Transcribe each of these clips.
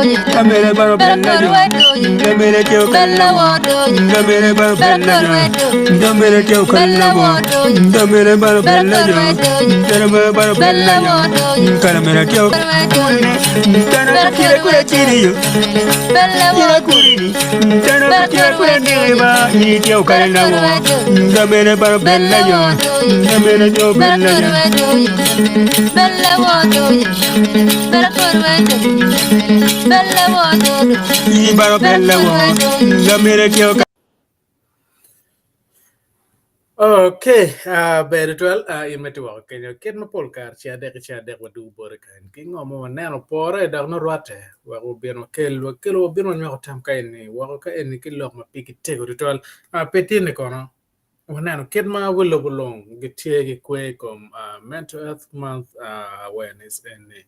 Kamere baro bella jo, kamere teo kalla wo, kamere baro bella jo, kamere teo kalla wo, kamere baro bella jo, kamere baro bella jo, kamere teo tana kira kura kiri yo, kira kuri ni, tana kira kura ni ba, ni teo kalla wo, kamere baro bella jo, kamere teo bella jo. Okay, uh, ber tutwal uh, in ma itye woko kenyo kit ma pol kare ce adek ki ce adek wadwogo boti kany ki ngo ma waneno pore dok nongo rwatte wek wabin wakel wakelo wabin wanywako tam ka eni woko ka eni ki lok ma pigi tego tutwal uh, pe tye-ni kono Waneno kit ma wi lobo lung gitye ki kwer i kom Mental Health Month Awareness eni.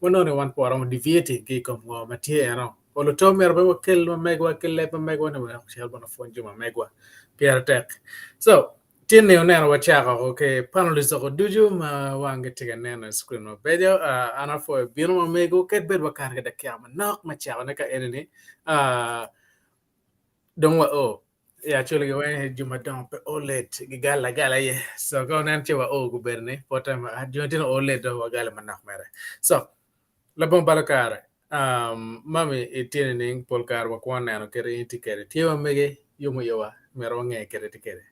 Wanongo ni wan pe waromo deviating ki i kom ngo ma tye eno. Olo to myero bene wakel ma megwa ki leb ma megwa ni wek ocel bene opwony jo ma megwa. Pire tek. So, tin ni wuneno wacako oko ki panelists oko ducu ma wang gitye ka neno i screen mabeco. An apwoyo bino ma mego kadi bed wakato ki dakika manok me cakone ka eni ni dong wa o. Yeah, actually giweng jo madongo pe o late gigalo agala aye. So ka onen ce wa o gubedo ni po time jo matino o late dong wagalo manok mere. So labongo balo kare, um, mami itye nining pol kare wakwongo neno kit in itye kwede. Tye ma mege yomo iwa myero wange kit itye kwede.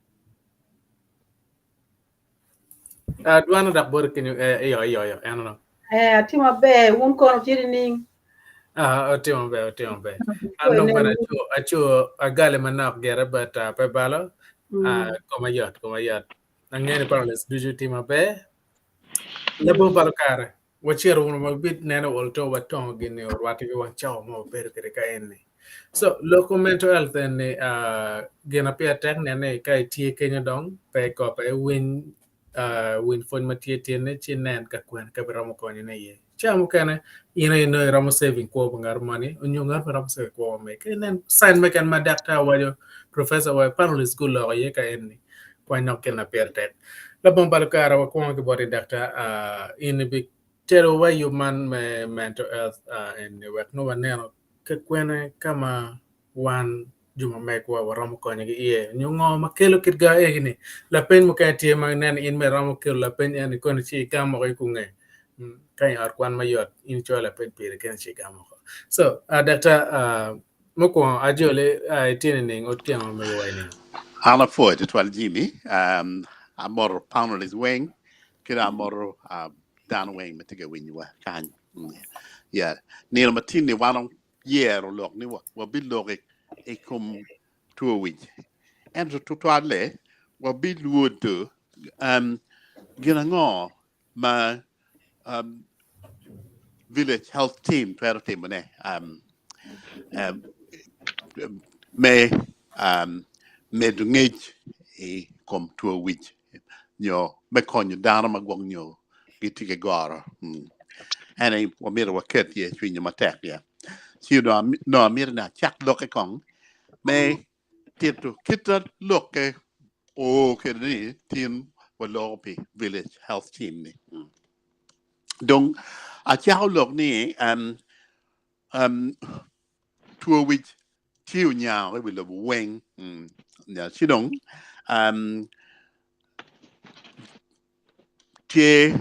Uh, dwana dok boti kenyo eh, iyo iyo iyo en ono. Eh, atye maber, wun kono wutye nining? Ah, otye maber, otye maber. An dong bene aco, aco agale manok gire but uh, pe balo. Uh, koma yot, koma yot. Angeyo ni panelists ducu tye maber. Labongo balo kare, wacito wunu ma wabit neno ol to watongo gin ni orwatte ki wang cawa ma wabedo kwede ka en-ni. So, lok kom mental health en ni uh, gin ma pire tek nen ni ka itye kenyo dong pe ikope, winy uh, winy pwony ma tye tin-ni ci inen ka kwene ka biromo konyone iye. Cawa mukene in aye nongo iromo saving kwo pa ngat moni onyo ngat moni romo saving kwo pa megi. Ka inen sign mo keken ma daktar waco, professor waco, panelists guloko iye ka eni kwany dok gin ma pire tek. Labongo balo kare wakwongo ki boti daktar uh, in ibitelo wa i yub man me mental health uh, eni wek nongo waneno ka kwene ka ma wan jo ma megwa waromo konyogi iye nyo ngo ma kelo kit ga egi-ni. Lapeny mukene tye ma ineno in bene iromo kelo lapeny eni koni ci igamo woko i kunge ka i ot kwan mayot in icoyo lapeny piri keni ci igamo woko. So uh, daktar uh, mukwongo ajoli uh, itye nining otyeno omego wa ining? An apwoyo tutwal Jimmy. Um, amoto panelists weng ki dong amoto uh, dano weng ma tye ka winyowa kany. Mm. Yeah. Nino ma tin-ni wan yero lok ni wabilok i kom two wic, ento tutwalle wabilwodo gin ango ma village health team twero timone me medo ngec i kom two wic nyo me konyo dano ma gwok nyo gitye ki goro. En aye wamito waket iye cwinywa matek ya. Ci onongo amito ni acak lokke kong me tito kit ma lokke oo kwede ni tin waloko pi village health team ni. Dong acako lok ni two wic tye onyango i wi lobo weng ci dong tye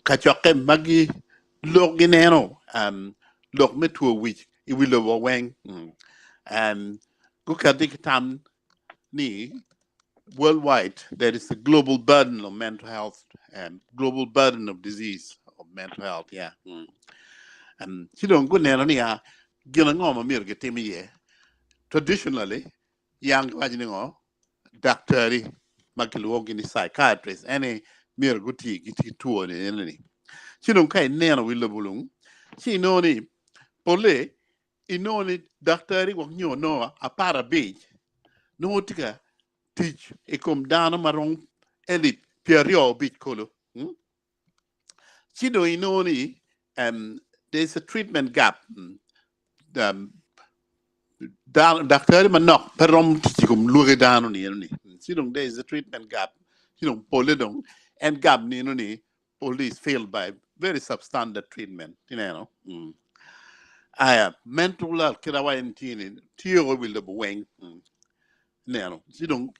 kacokke ma lok gineno lok me two wic i wi lobo weng gukati ki tam ni worldwide there is a global burden of mental health and global burden of disease of mental health yeah mm. um, ci dong guneno niya gin ango ma myero gitim iye traditionally yang giwaco ni ngo daktari ma kilwongogi ni psychiatrist ene myero guti ki two ni ene-ni ci dong ka ineno wi lobo lung ci inongo ni pole inongo ni daktari gwok nyo nongo aparabic nongo tye ka tic i kom dano ma rom elip pyeraryo abic kulu. Hmm? Ci dong inongo ni um, there is a treatment gap. Hmm. Um, dano, daktari manok pe rom tic i kom lwaki dano ni eno ni. Ci dong there is a treatment gap. Ci dong pole dong en gap ni eno ni pole is filled by very substandard treatment tineno. Aya mental health kit awaco ni tye ni tye o i wi lobo weng ineno ci dong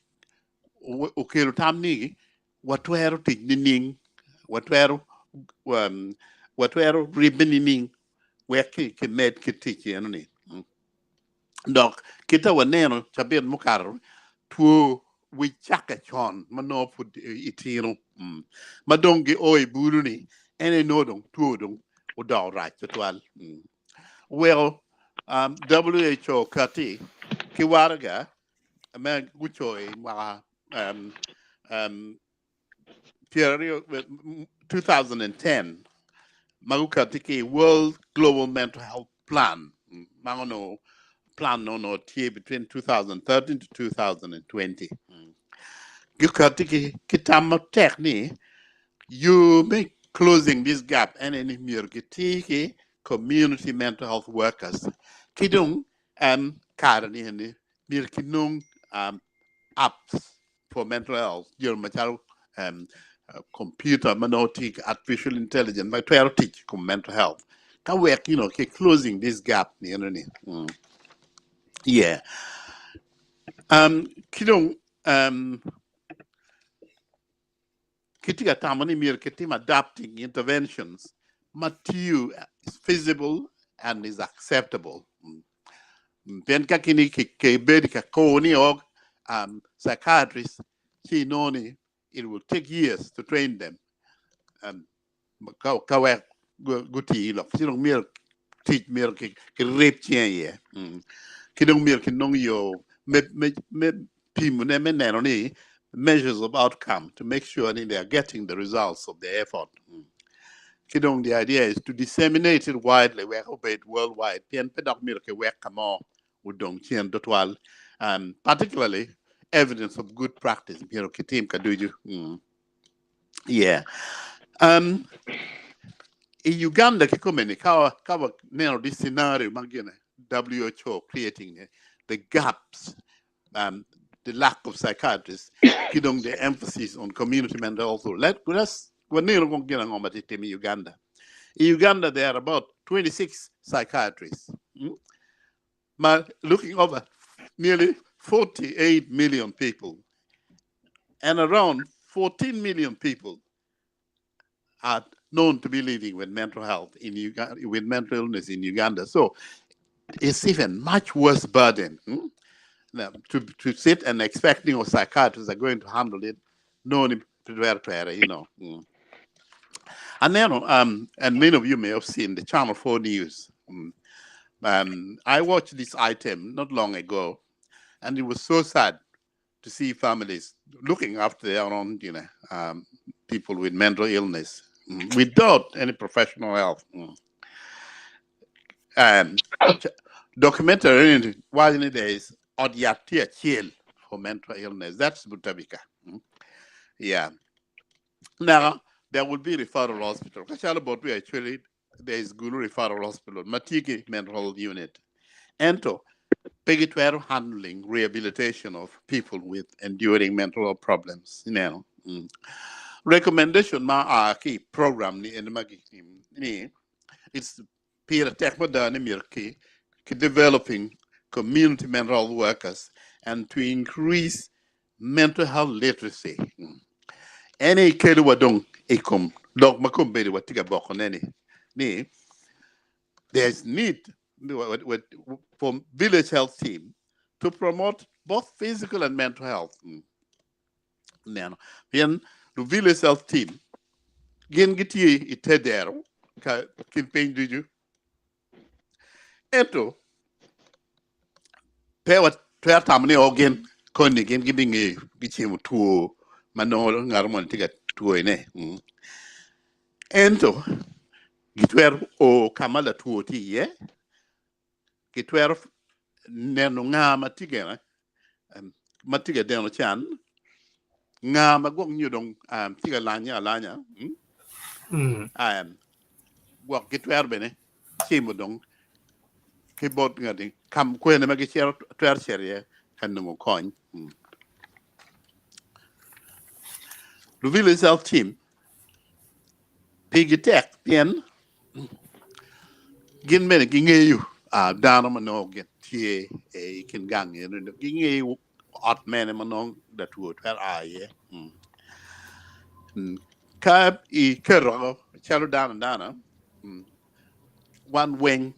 okelo tam ni watwero tic nining watwero watwero ribbe nining wek kimed ki tic eno ni. Dok kit ma waneno cabit mukato, two wic cakke con ma nongo pud itino. Ma dong gio i bulu-ni, en aye nongo dong two dong odoko rac tutwal. Oweko WHO katti ki waraga me gucoyo i mwaka 20, 2010 ma gukatti ki i World Global Mental Health Plan ma onongo plan onongo tye between 2013 to 2020. Gukatti ki, ki tam matek ni yo me closing this gap en aye ni myero giti ki community mental health workers ki dong um, kare ni eni myero kinong um, apps for mental health, jami macalo computer ma nongo tye ki artificial intelligence ma twero tic i kom mental health ka wek you know ki closing this gap ni eno ni yeah ki dong kitye ka tamo ni myero kitim adapting interventions ma tiyo is feasible and is acceptable. Pien ka kini kibedo ka kor ni o psychiatrist ci inongo ni it will take years to train them ka wek guti lok ci dong myero tic myero kirib cinge iye ki dong myero kinong yo me pimone me neno ni measures of outcome to make sure ni they are getting the results of their effort. Ki dong the idea is to disseminate it widely wek obed worldwide pien pe dok myero kiwek ka mo odong cen tutwal particularly evidence of good practice myero kitim ka ducu. Yeah. I Uganda kikome ni ka ka waneno this scenario ma gine WHO creating ni the gaps the lack of psychiatrists ki dong the emphasis on community mental health. Let us waneno kong gin ango ma tye timo i Uganda. I Uganda there are about 26 psychiatrists ma looking over nearly 48 million people and around 14 million people are known to be living with mental health in Uganda, with mental illness in Uganda. So it's even much worse burden. Now, to sit and expecting or psychiatrists are going to handle it, no, you know. And then, and many of you may have seen the Channel 4 news. I watched this item not long ago, and it was so sad to see families looking after their own, you know, people with mental illness without any professional help. Documentary was there is ot yat tye acel for mental illness. That's Butabika. Yeah. Now, there will be referral hospital. Kacalo bot actually, there is Gulu Referral Hospital, Matiki Mental Health Unit. Ento, pe gitwero handling rehabilitation of people with enduring mental health problems. You know. Recommendation ma a ki program ni en ma ni it's pire tek mada ni myero ki developing community mental health workers and to increase mental health literacy. En aye kelo wa dong i kom lok ma kombeddi watye ka bokone ni, ni there's need for village health team to promote both physical and mental health. Neno, pien lu village health team gin gitye i te dero ka kin piny ducu. Ento pe watwero tamo ni o gin koni gin gibingeyo gicimo two ma nongo ngat moni tye ka twoyone. Ento gitwero o ka ma latwo tye iye, gitwero neno nga ma tye gene ma tye ka deno can, nga ma gwok nyo dong tye ka lanye alanya, gwok gitwero bene cimo dong ki bot ngati ka kwene ma gicito twero cito iye ka nongo kony. Lu village health team. Pigi tek pien gin bene gingeyo dano ma nongo gin tye i kin gang eno, gingeyo ot mene ma nongo latwo twero a iye. Ka iketo calo dano adana, wan weng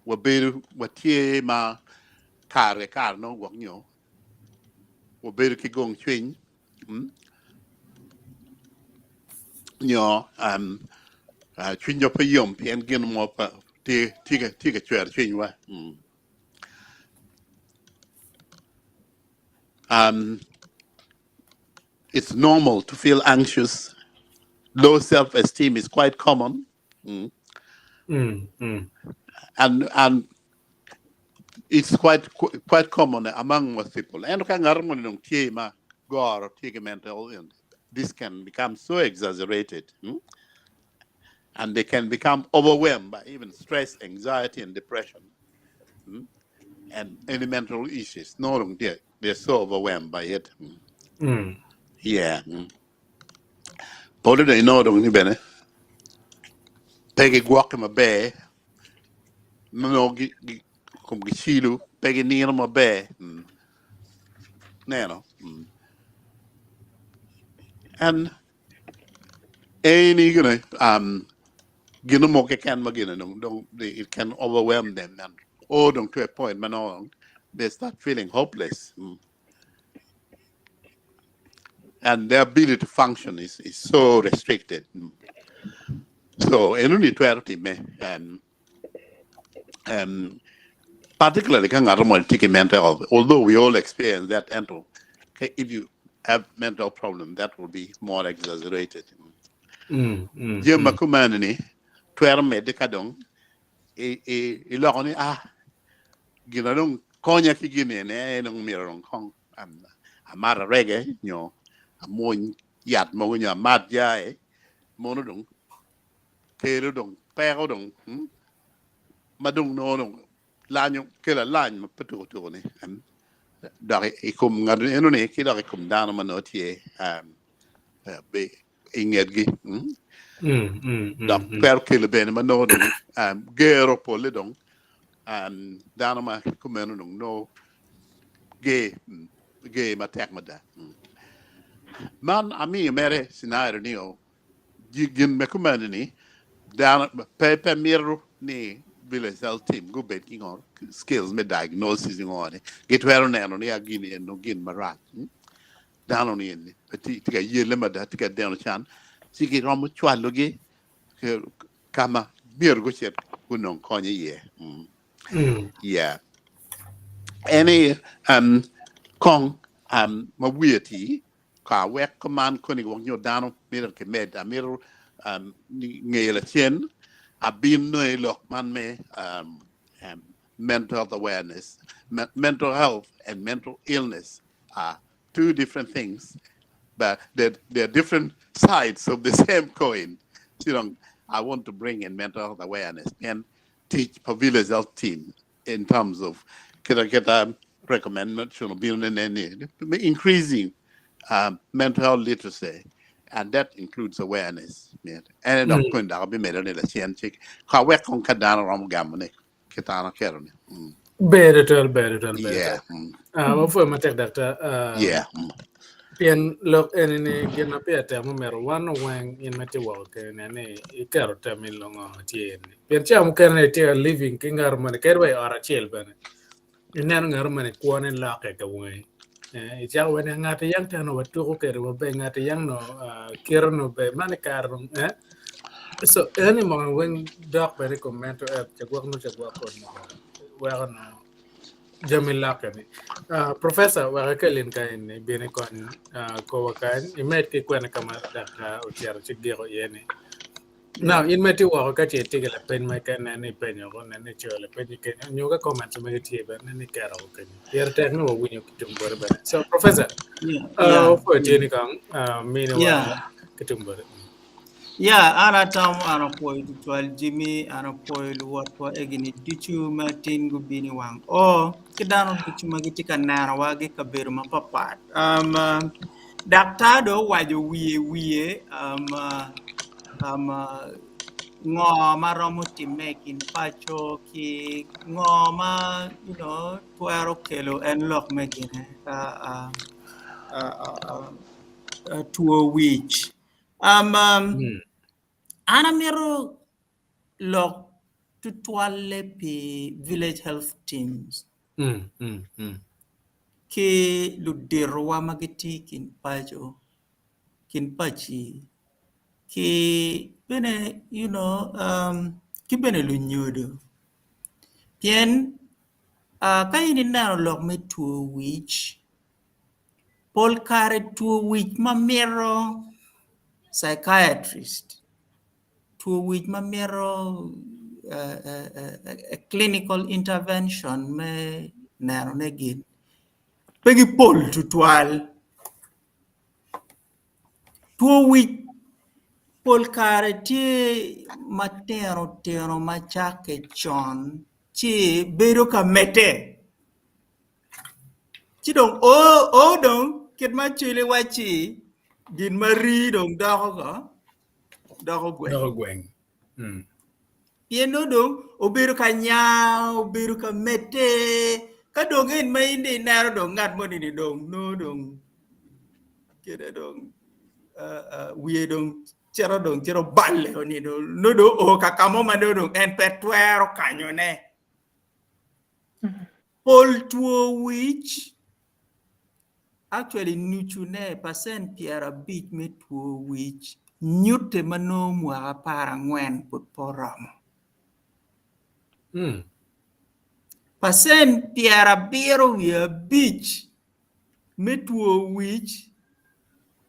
wabedo watye ma kare ki kare nongo gwok nyo wabedo ki gong cwiny nyo cwinywa pe yom pien gin mo tye ka cwero cwinywa. It's normal to feel anxious. Low self-esteem is quite common. Mm. And and it's quite quite common among most people. Ento ka ngat moni dong tye ma goro tye ki mental illness, this can become so exaggerated. And they can become overwhelmed by even stress, anxiety, and depression. And any mental issues. No, dong they're so overwhelmed by it. Yeah. Pole dong inongo dong ni bene pe gigwokke maber, nongo komgi cilo, pe ginino maber. Neno. And eni gine gino mo keken ma gine dong dong it can overwhelm them and or dong to a point ma nongo they start feeling hopeless. And their ability to function is, is so restricted. So, eno ni twero timme. Particularly ka ngato moni tye ki mental health, although we all experience that ento if you have mental problem that will be more exaggerated. Jami ma kumeno ni twero medde ka dong iloko ni ah gina dong konya ki gin eni en dong myero dong kong amat arege nyo amwony yat mogo nyo amat jayi mono dong kelo dong peko dong ma dong nongo dong lanyo kelo alany ma pe tuko tuko ni dok i kom ngat eno ni ki dok i kom dano ma nongo tye i ngetgi dok twero kelo bene ma nongo dong gero pole dong dano ma kumeno dong nongo ger ger matek mada. Man amiyo mere scenario ni gin me kumeno ni dano pe pe mito ni village health team gubed ki ngo skills me diagnosis ngo ni gitwero neno ni a gini eno gin marac. Dano ni eni pe tye ka yelle mada tye ka deno can ci giromo cwalogi ka ma myero gucit gunong kony iye. Yeah. En aye kong ma wiye tye ka wek man koni gwok nyo dano mito kimed amito ngeyo lacen abin nongo i lok man me mental health awareness, mental health and mental illness are two different things, but they're different sides of the same coin. You know, I want to bring in mental health awareness and teach pa village health team in terms of kita kita recommendation increasing mental health literacy and that includes awareness. En dok kony dok abimedo ni lacen ci ka wek kong ka dano romo gamo ni kitano keto ni. Ber twatwal, ber twatwal, ber twatwal. Wapwoyo matek daktar. Pien lok eni ni gin ma pire tek mumito wan weng in ma itye woko kene nen ni iketo tam i longo tye eni. Pien ca mukene itye ka living ki ngat moni kadi wa i ot acel bene ineno ngat moni kwone lokke ka wangi. Icako wene ngat yang teno watuko kwede maber ngat yang no kite no ber man i kare dong So eni mono weng dok bene i kom mental health ca gwok nongo ca gwok kod moko weko nongo jami lokke ni. Professor wek akel in ka eni ibin ikony kowa kany imed ki kwena ka ma daktar ocito ci giko iye ni. Now in ma itye woko ka ce itye ki lapeny ma inen ni ipenyo ko nen ni icoyo lapeny kenyo nyo ka comments magi tye bene nen ni iketo ko kenyo. Pire tek ni wawinyo ki tung boti bene. So professor, wapwoyo tye ni kong miniwa ki tung boti. Yeah, an atamo an apwoyo tutwal Jimmy, an apwoyo luwotwa egini ducu ma tin gubino i wang oo ki dano ducu ma gitye ka nenowa ki kabedo mapapat. Um, daktar dong owaco wiye wiye um, Um, ngo ma romo timme i kin paco ki ngo ma you know, twero kelo en lok me gine uh, uh, uh, uh, uh, two wic. Um, um, An amito lok tutwalle pi village health teams ki luditowa ma gitye i kin paco, kin paci ki bene you know ki bene lunyodo pien ka in ineno lok me two wic Pol kare two wic ma mito psychiatrist, two wic ma mito clinical intervention me nenone gin pe gipol tutwal. Two wic pol kare tye matino tino ma cakke con ci bedo ka medde. Ci dong o o dong kit ma Acholi wacci gin ma rii dong doko ko doko gweng. Doko gweng. Mm. Pien nongo dong obedo ka nya, obedo ka medde, ka dong en ma in dong ineno dong ngat moni ni dong nongo dong kite dong uh, uh, wiye dong cito dong cito balle ni dong nongo dong o ka ka mo ma nongo dong en pe twero kanyone. Pol two wic, actually nucune pacent 50 me two wic nyute ma nongo mwaka 14 pud pe oromo. Pacent 75 me two wic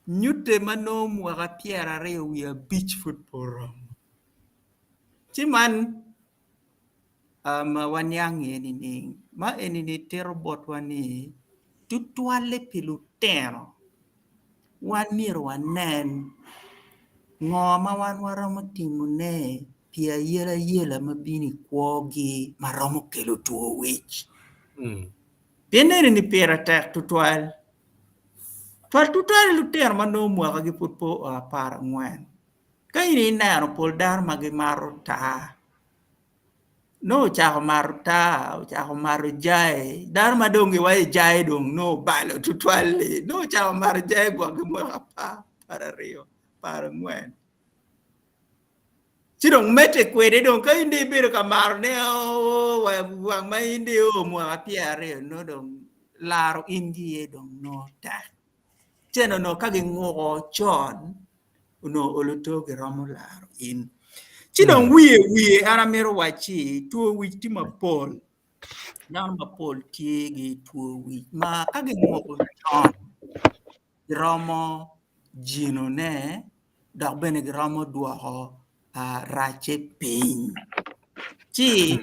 nyute ma nongo mwaka 25 pud pe oromo. Ci man ma waniang iye nining? Ma eni-ni tito botwa ni tutwalle pi lutino, wan myero wanen ngo ma wan waromo timone pi ayelayela ma bino i kwogi ma romo kelo two wic. Pien eni-ni pire tek tutwal. Twal tutwal lutino ma nongo mwakagi pud pe oo 14. Ka in ineno pol dano ma gimato taa, nongo ocako mato taa, ocako mato jai, dano ma dong giwaco ni jai dong nongo obalo tutwal-li, nongo ocako mato jai gwok ki mwaka apar, 20, 40. Ci dong medde kwede dong ka in dong ibedo ka marone oo wang ma in dong io mwaka 20 nongo dong laro in ki iye dong nongo tek. Ci en onongo ka ginguko con onongo olo to giromo laro in. Ci dong wiye wiye an amito wacci two wic tye mapol. Dano mapol tye ki two wic ma ka ginguko con giromo jinone dok bene giromo dwoko racce piny. Ci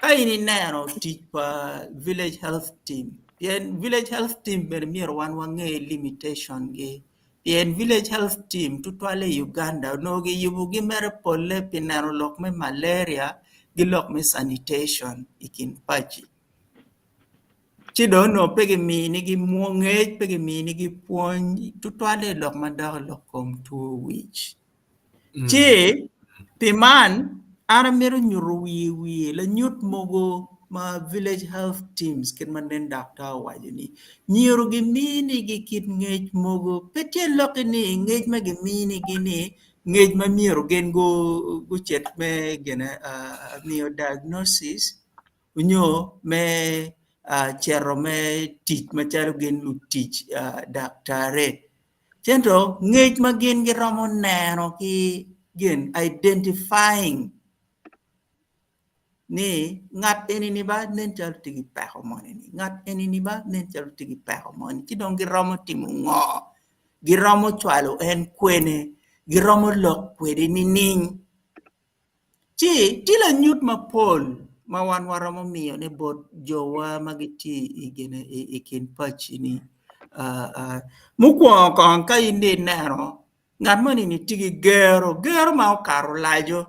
ka in ineno tic pa village health team pien village health team bene myero wan wange limitation gi pien village health team tutwalle i Uganda onongo giyubogi mere polle pi neno lok me malaria ki lok me sanitation i kin paci. Ci dong onongo pe giminigi ngec pe giminigi pwony tutwalle i lok madok i lok kom two wic. Ci pi man an amito nyuto wiye wiye lanyut mogo ma village health teams kit ma nen daktar owaco ni myero giminigi kit ngec mogo pe tye lokke ni ngec ma giminigi ni ngec ma myero gin gucit me gine miyo diagnosis nyo me cito me tic macalo gin lutic daktare. Ento ngec ma gin giromo neno ki gin identifying ni ngat eni-ni ba nen calo tye ki peko moni-ni, ngat eni-ni ba nen calo tye ki peko moni ci dong giromo timo ngo? Giromo cwalo en kwene? Giromo lok kwede nining? Ci tye lanyut mapol ma wan waromo miyone bot jowa ma gitye i kin paci-ni. Mukwongo kong ka in dong ineno ngat moni-ni tye ki gero, gero ma okato olaco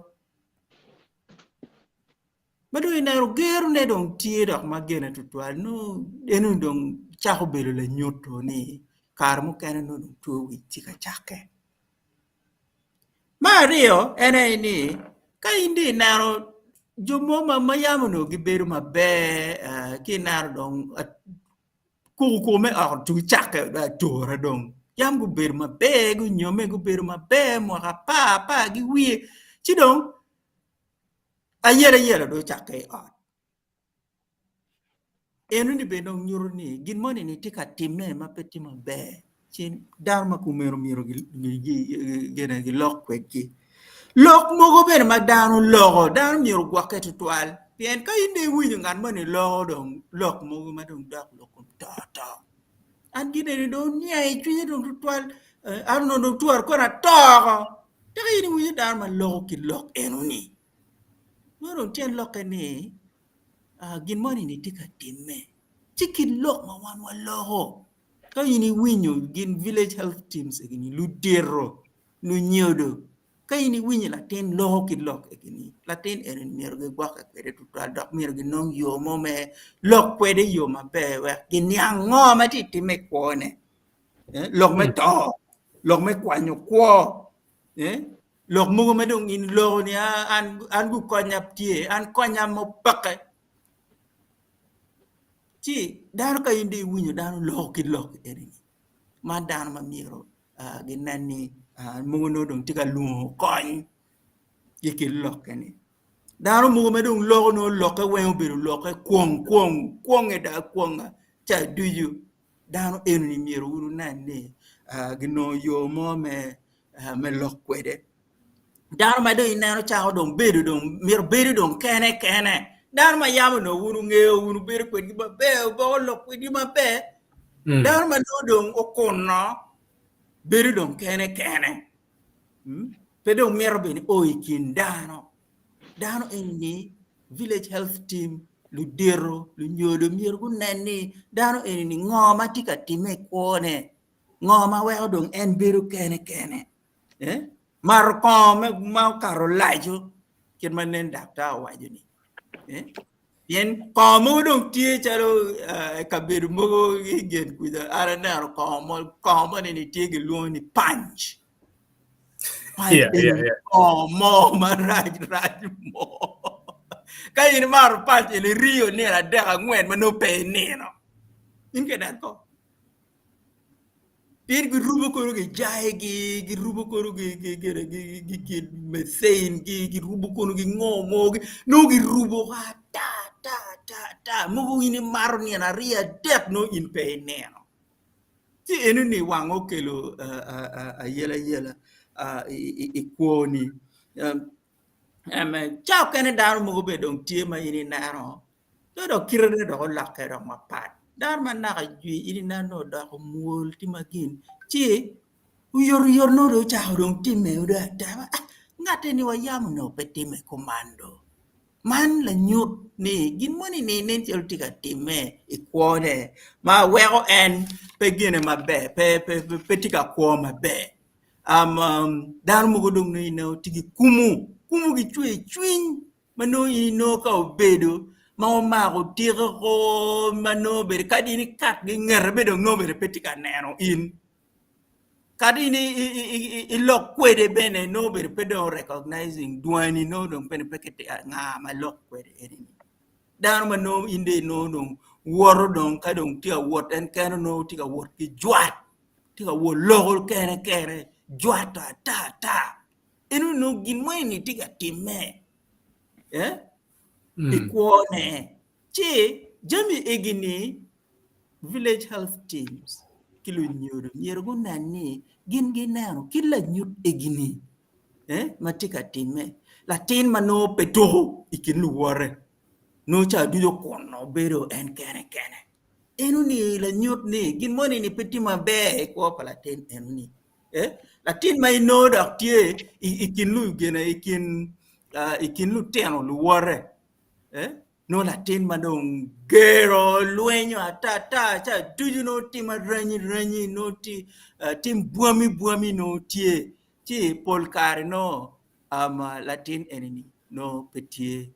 ma dong ineno gerone dong tye dok ma gene tutwal nongo eno dong cako bedo lanyut-tu ni kare mukene nongo dong two wic tye ka cakke. Me aryo en aye ni ka in dong ineno jo mo ma yam onongo gibedo maber ki ineno dong kukuku me ot tung cakke dong atura dong yam gubedo maber gunyome gubedo maber mwaka apar apar ki wiye ci dong ayelayela dong ocakke i ot. Enoni bene dong nyuto ni gin moni ni tye ka timme ma pe tye maber ci dano ma kumeno myero gilok kwedgi. Lok mogo bene ma dano loko dano myero ogwokke tutwal pien ka in dong iwinyo ngat moni loko dong lok mogo ma dong dok lok kom to to an gin eni dong oniang i cwinya dong tutwal an onongo dong twero kono ato oko tika in iwinyo dano ma loko kit lok enoni Nongo dong tyen lokke ni gin moni ni tye ka timme ci kit lok ma wan waloko ka in iwinyo gin village health teams eni ludito lunyodo ka in iwinyo latin loko kit lok eni latin eni myero gigwokke kwede tutwal dok myero ginong yo mo me lok kwede i yo maber wek giniang ngo ma tye ka timme i kwone lok me to lok me kwanyo kwo. Lok mogo ma dong in iloko ni an gukonya tye, an konya mo peke. Ci dano ka in dong iwinyo dano loko kit lok eni, man dano ma myero ginen ni mogo nongo dong tye ka lwongo kony ki kit lokke-ni. Dano mogo ma dong loko nongo lokke weng obedo lokke kwong kwong, kwonge dong akwonga ca ducu. Dano eni myero wun wunen ni ginongo yo mo me me lok kwede. Dano ma dong ineno cako dong bedo dong mito bedo dong kene kene. Dano ma yam onongo wun wungeyo wun wubedo kwedgi maber wuboko lok kwedgi maber. Mm. Dano ma nongo dong okuno bedo dong kene kene. Mm? Pe dong mito bene o i kin dano. Dano eni village health team ludito lunyodo myero gunen ni dano eni ni ngo ma tye ka timme i kwone. Ngo ma weko dong en bedo kene kene? Eh? Mato kongo ma okato laco kit ma nen daktar owaco ni. Eh? Pien kongo mogo dong tye calo uh, kabedo mogo i gen kuca an aneno kongo mo kongo mo ni tye gilwongo ni punch. Punch Yeah, yeah, yeah. kongo mo marac rac mo. Ka in imato punch eni iriyo nino adek angwen ma nongo pe inino. In ka inen ko. Pien girubo kono gijayogi, girubo kono ki methane-gi, girubo kono ki ngo mogo, nongo girubo ata ata ata ata mogo in imato nino aryo adek nongo in pe inino. Ci enoni wang okelo ayelayela i kwoni. Ca okene dano mogo bene dong tye ma in ineno Nongo dok kite dok olokke dok mapat. Dano ma naka jwi in ineno nongo odoko mwol tye ma gin ci oyotoyot nongo dong ocako dong timme dong atema ah ngat eni wa yam onongo pe timme kuman do. Man lanyut ni gin moni ni nen calo tye ka timme i kwone ma weko en pe gine maber pe pe tye ka kwo maber. Dano mogo dong nongo ineno tye ki kumu, kumu ki cwer cwiny ma nongo in inongo ka obedo ma omako tike ko ma nongo bene kadi in ikat ki ngete bene dong nongo bene pe tye ka neno in kadi in ilok kwede bene nongo bene pe dong recognizing dwani nongo dong bene pe kitye nga ma lok kwede eni dano ma nongo in dong inongo dong woto dong ka dong tye ka wot en kene nongo tye ka wot ki jwat tye ka wot loko kene kene jwato ata ata En onongo gin mo eni tye ka timme eh, i kwone. Ci jami egi-ni village health teams ki lunyodo myero gunen ni gin gineno kit lanyut egi-ni eh, ma tye ka timme. Latin ma nongo pe tuko i kin luwote nongo ca ducu okuno bedo en kene kene. Enoni lanyut ni gin moni ni pe tye maber i kwo pa latin enoni. Eh, latin ma inongo dok tye i kin lugene i kin i kin lutino luwote eh, nongo latin ma dong gero lwenyo atata ca ducu nongo tim aranyi ranyi nongo ti tim bwami bwami nongo tye ci pol kare nongo um, latin eni-ni nongo pe tye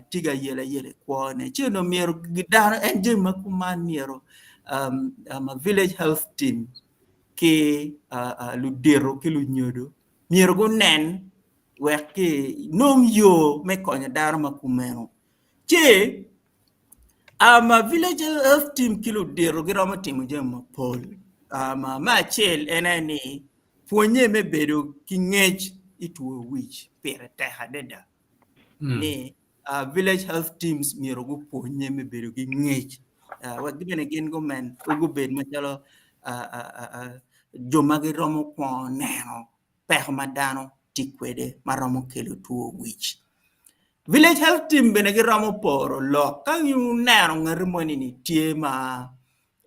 tye ka yelo ayela i kwone ci onongo myero dano en jami ma kuman myero um, um, village health team ki ludito ki lunyodo myero gunen. wek ki nong yo me konyo dano ma kumeno. Ci um, village health team ki ludito giromo timo jami mapol. Um, me acel en aye ni pwonye me bedo ki ngec i two wic pire tek adada. Mm. Ni uh, village health teams myero gupwonye me bedo ki ngec uh, wek bene gin gumen gubed macalo uh, uh, uh, uh, jo ma giromo kwongo neno peko ma dano tye kwede ma romo kelo two wic. Village health team bene giromo poro lok ka uneno ngati moni ni tye ma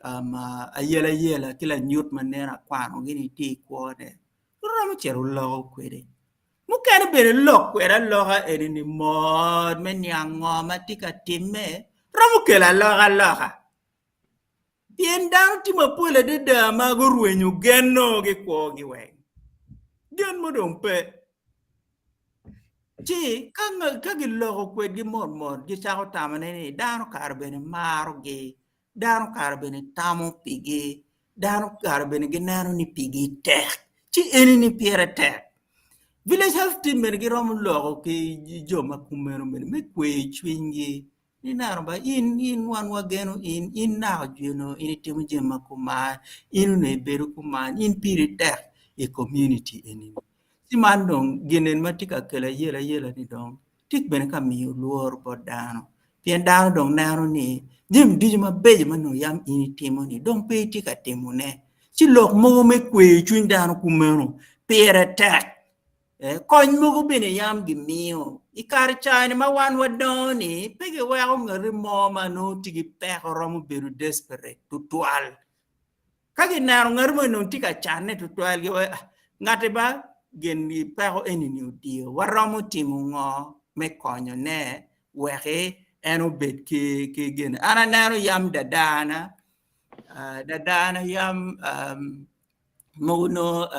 um, ayelayela ki lanyut ma nen akwano gini tye i kwone, giromo cito loko kwede. Mukene bene lok kwede aloka eni ni mot me niang ngo ma tye ka timme romo kelo alokaloka. Pien dano tye mapol adada ma gurwenyo genno ki kwogi weng. Gen mo dong pe. Ci ka, ka giloko kwedgi mot mot, gicako tamone ni dano kare bene marogi, dano kare bene tamo pigi, dano kare bene gineno ni pigi tek. Ci eni-ni pire tek. Village Health Team bene giromo loko ki jo ma kumeno bene me kweyo cwinygi Ni neno ba in in wan wageno in in naka jweno in itimo jami ma kuman in onongo ibedo kuman in piri tek i community eni ci man dong gin eni ma tye ka kelo ayelayela ni dong tye bene ka miyo lworo bot dano pien dano dong neno ni jami ducu mabeco ma nongo yam in itimo ni dong pe itye ka timone ci lok mogo me kweyo cwiny dano kumeno pire tek. Kony mogo bene yam gimiyo. I kare ca-ni ma wan wadongo-ni, pe giweko ngati mo ma nongo tye ki peko romo bedo desperate tutwal. Ka gineno ngati mo nongo tye ka canne tutwal, giwaco ah, ngati ba gin peko eni-ni odiyo, waromo timo ngo me konyone weki en obed ki gin. An aneno yam dadana, dadana yam mogo nongo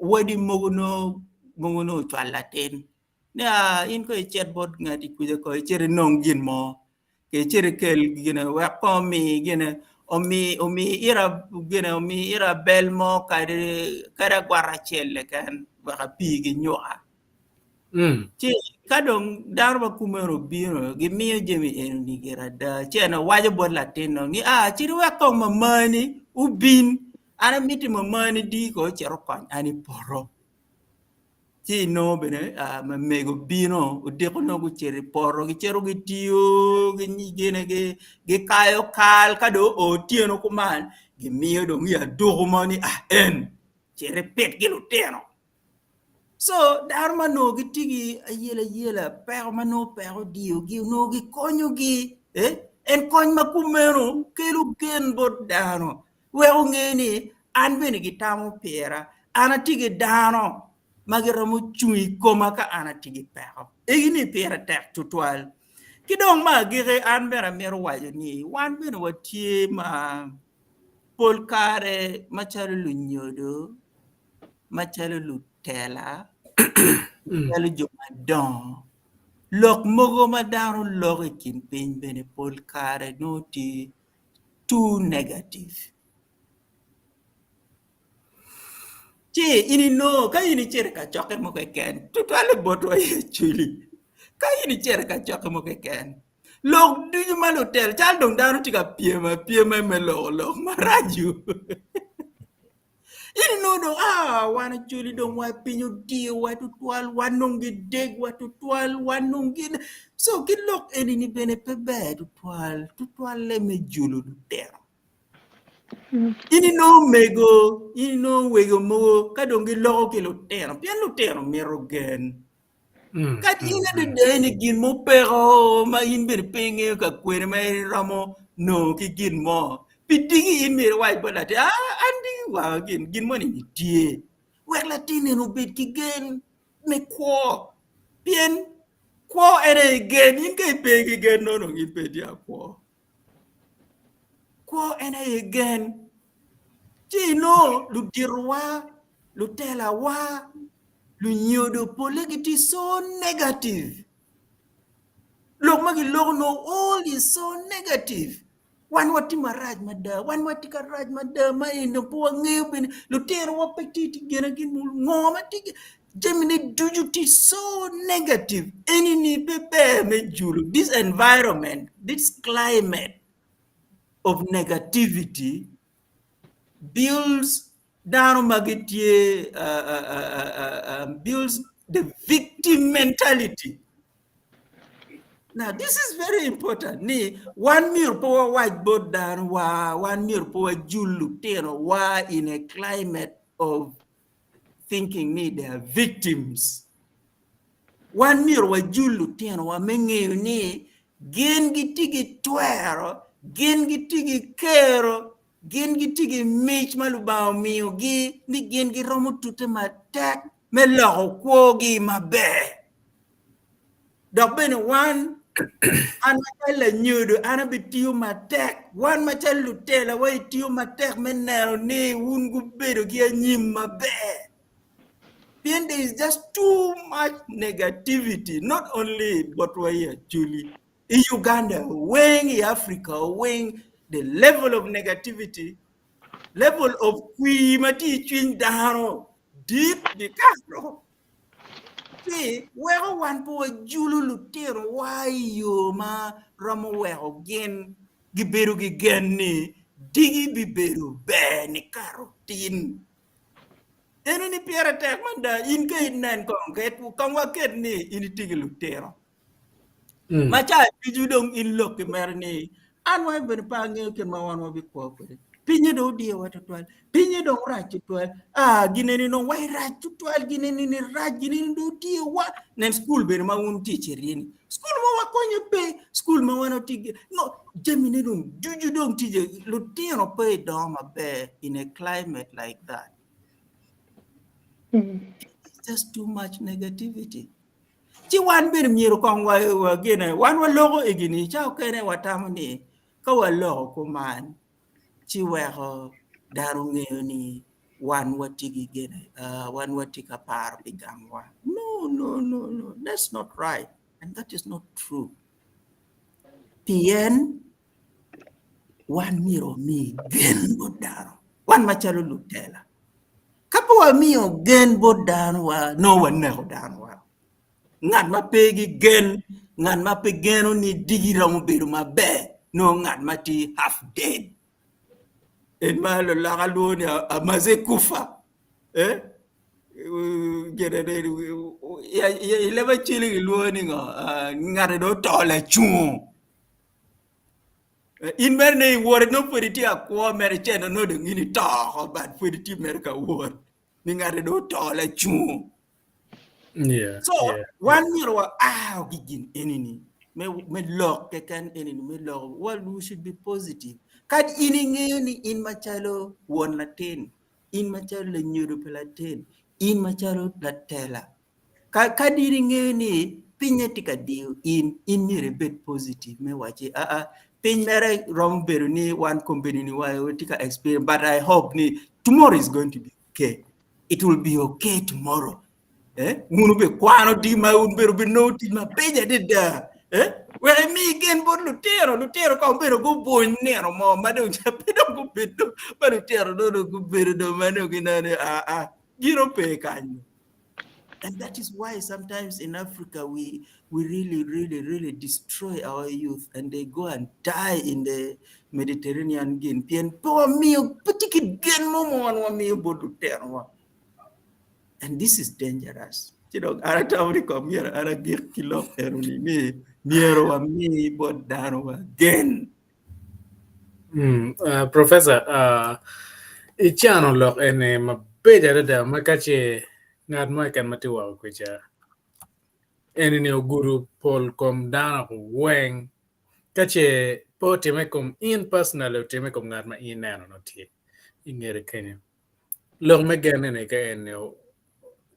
wadi mogo nongo mogo nongo ocwalo latin ni aa in kong icit bot ngati kuca kong icit inong gin mo kong icit ikel gine wek kong omi gine omi omi ira gine omi ira bel mo kadi kadi agwata acel keken wek apii ki nyuka. Ci ka dong dano ma kumeno obino, gimiyo jami eni gire ada. Ci en owaco bot latin-nu ni, 'A, cit iwek kong mamani obin. An amiti mamani di kong ocit okony an i poto.' Ci inongo bene mego obino, odiko nongo gucito i poto, gicito gitiyo, gikayo kal, ka dong oo otyeno kuman, gimiyo dong i aduku mo ni, 'A, en, cit ipit ki lutino.' So dano ma onongo gitye ki ayelayela, peko ma nongo peko odiyogi onongo gikonyogi. Eh? En kony ma kumeno kelo gen bot dano weko nge ni an bene gitamo pira, an atye ki dano ma giromo cung i koma ka an atye ki peko. Egi-ni pire tek tutwal. Ki dong me agikki an bene amito waco ni wan bene watye ma pol kare macalo lunyodo macalo lutela, macalo jo madongo, lok mogo ma dano loko i kin piny bene pol kare nongo tye too negative. Ci in inongo ka in icito i kacokke mo keken, tutwalle botwa i Acholi, ka in icito i kacokke mo keken, lok ducu ma lutela calo dong dano tye ka pyem apyema me loko lok maraco. In inongo dong aa wan Acholi dong wa piny odiyowa tutwal wan dong gidegwa tutwal wan dong gin so ki lok eni-ni bene pe ber tutwal tutwalle me julo lutino. In inongo mego in inongo wego mogo ka dong giloko ki lutino pien lutino mito gen. Kadi in adada ni gin mo peko ma in bene pe ingeyo ka kwene ma iromo nongo ki gin mo, pi diki in myero iwac bot latin, ah, an diki wanga gin, gin moni ni tye. Wek latin eni obed ki gen me kwo, pien kwo en aye gen, in ka ipe ki gen nongo dong in pe itye ka kwo. Kwo en aye gen. Ci inongo luditowa, lutelawa, lunyodo polle gitye so negative. Lok ma giloko nongo all is so negative. Wan watye marac mada, wan watye ka rac mada ma eni dong pe wangeyo bene lutinowa pe tye ki gin ngo ma tye. Jamine ducu tye so negative enini pe ber me julo this environment this climate of negativity builds dano ma gitye builds the victim mentality. Now this is very important ni wan myero pe wawac bot dano wa wan myero pe wajul lutino wa in a climate of thinking ni they are victims. Wan myero wajul lutinowa me ngeyo ni gin gitye ki twero, gin gitye ki kero, gin gitye ki mic ma Lubanga omiyogi ni gin giromo tute matek me loko kwogi maber. Dok bene wan, an macalo lanyodo, an abitiyo matek, wan macalo lutela waitiyo matek me neno ni wun gubedo ki anyim maber. Pien there is just too much negativity, not only botwa i Acholi, i Uganda weng, i Africa weng, the level of negativity, level of kwir ma tye i cwiny dano dit bikato. Ci weko wan pe wajulo lutinowa i yo ma romo weko gin gibedo ki gen ni digi bibedo ber nikato tin. Eno ni pire tek mada in ka inen kong kong waket ni in itye ki lutino. Ma ca ducu dong in lok ki mere ni an wa bene pe angeyo kit ma wan wabikwo kwede. Pinye dong odiyowa tutwal, pinye dong rac tutwal. Ah, gin eni dong wai rac tutwal, gin eni ni rac, gin eni dong odiyowa. Nen skul bene ma wun tye cito iye ni. Skul ma wakonyo pe, skul ma wan watye no, jamine dong ducu dong tye, lutino pe idongo maber in a climate like that. It's just too much negativity. Ci wan bene myero kong wagene, wan waloko i gini, ca okene watamo ni ka waloko kuman ci weko dano ngeyo ni wan watye ki gene, wan watye ka paro pi gangwa. No, no, no, no, that's not right and that is not true. Pien wan myero wami gen bot dano, wan macalo lutela. Ka pe wamiyo gen bot dano wa, nongo waneko dano wa. Ngat ma pe ki gen, ngat ma pe geno ni digi romo bedo maber, nongo ngat ma tye half dead. En ma luloka lwongo ni amaze kufa. Eh? I leb aceli gilwongo ni ngo? Ngat dong oto lacungo. In mere ne iwot nongo pwod itye akwo mere cen nongo dong in ito oko but pwod itye mere ka wot ni ngati dong oto lacungo. Yeah, So yeah. wan myero wa aa ki gin enini me me lok keken enini me lok well we should be positive. Kadi in ingeyo ni in macalo won latin, in macalo lanyodo pa latin, in macalo latela, Ka kadi in ingeyo ni pinye tye ka diyo in, in myero ibed positive me wacci aa piny mere romo bedo ni wan kombeddi ni watye ka experience but I hope ni tomorrow is going to be okay. It will be okay tomorrow. Eh? Wun wubikwano tic ma wun bene wubinongo tic mabeco adada. Eh? Wek imi gen bot lutino, lutino kong bedo gubuny nino mo ma dong pe dong gubedo ma lutino dong gubedo dong ma dong gineno ni aa gin ope kanyo. And that is why sometimes in Africa we we really, really, really destroy our youth and they go and die in the Mediterranean gin. Pien pe wamiyo, pe tye ki gen mo ma wan wamiyo bot lutinowa. And this is dangerous. Ci dong an atamo ni kong myero an agik ki lok enoni ni myero wami bot dano wa gen. Professor, icano lok eni mabeco adada ma ka ce ngat mo keken ma tye woko kwica eni ogudo pol kom dano weng ka ce pe otime i kom in personally otime i kom ngat ma in ineno nongo tye i ngete kenyo. Lok me gen eni ka eni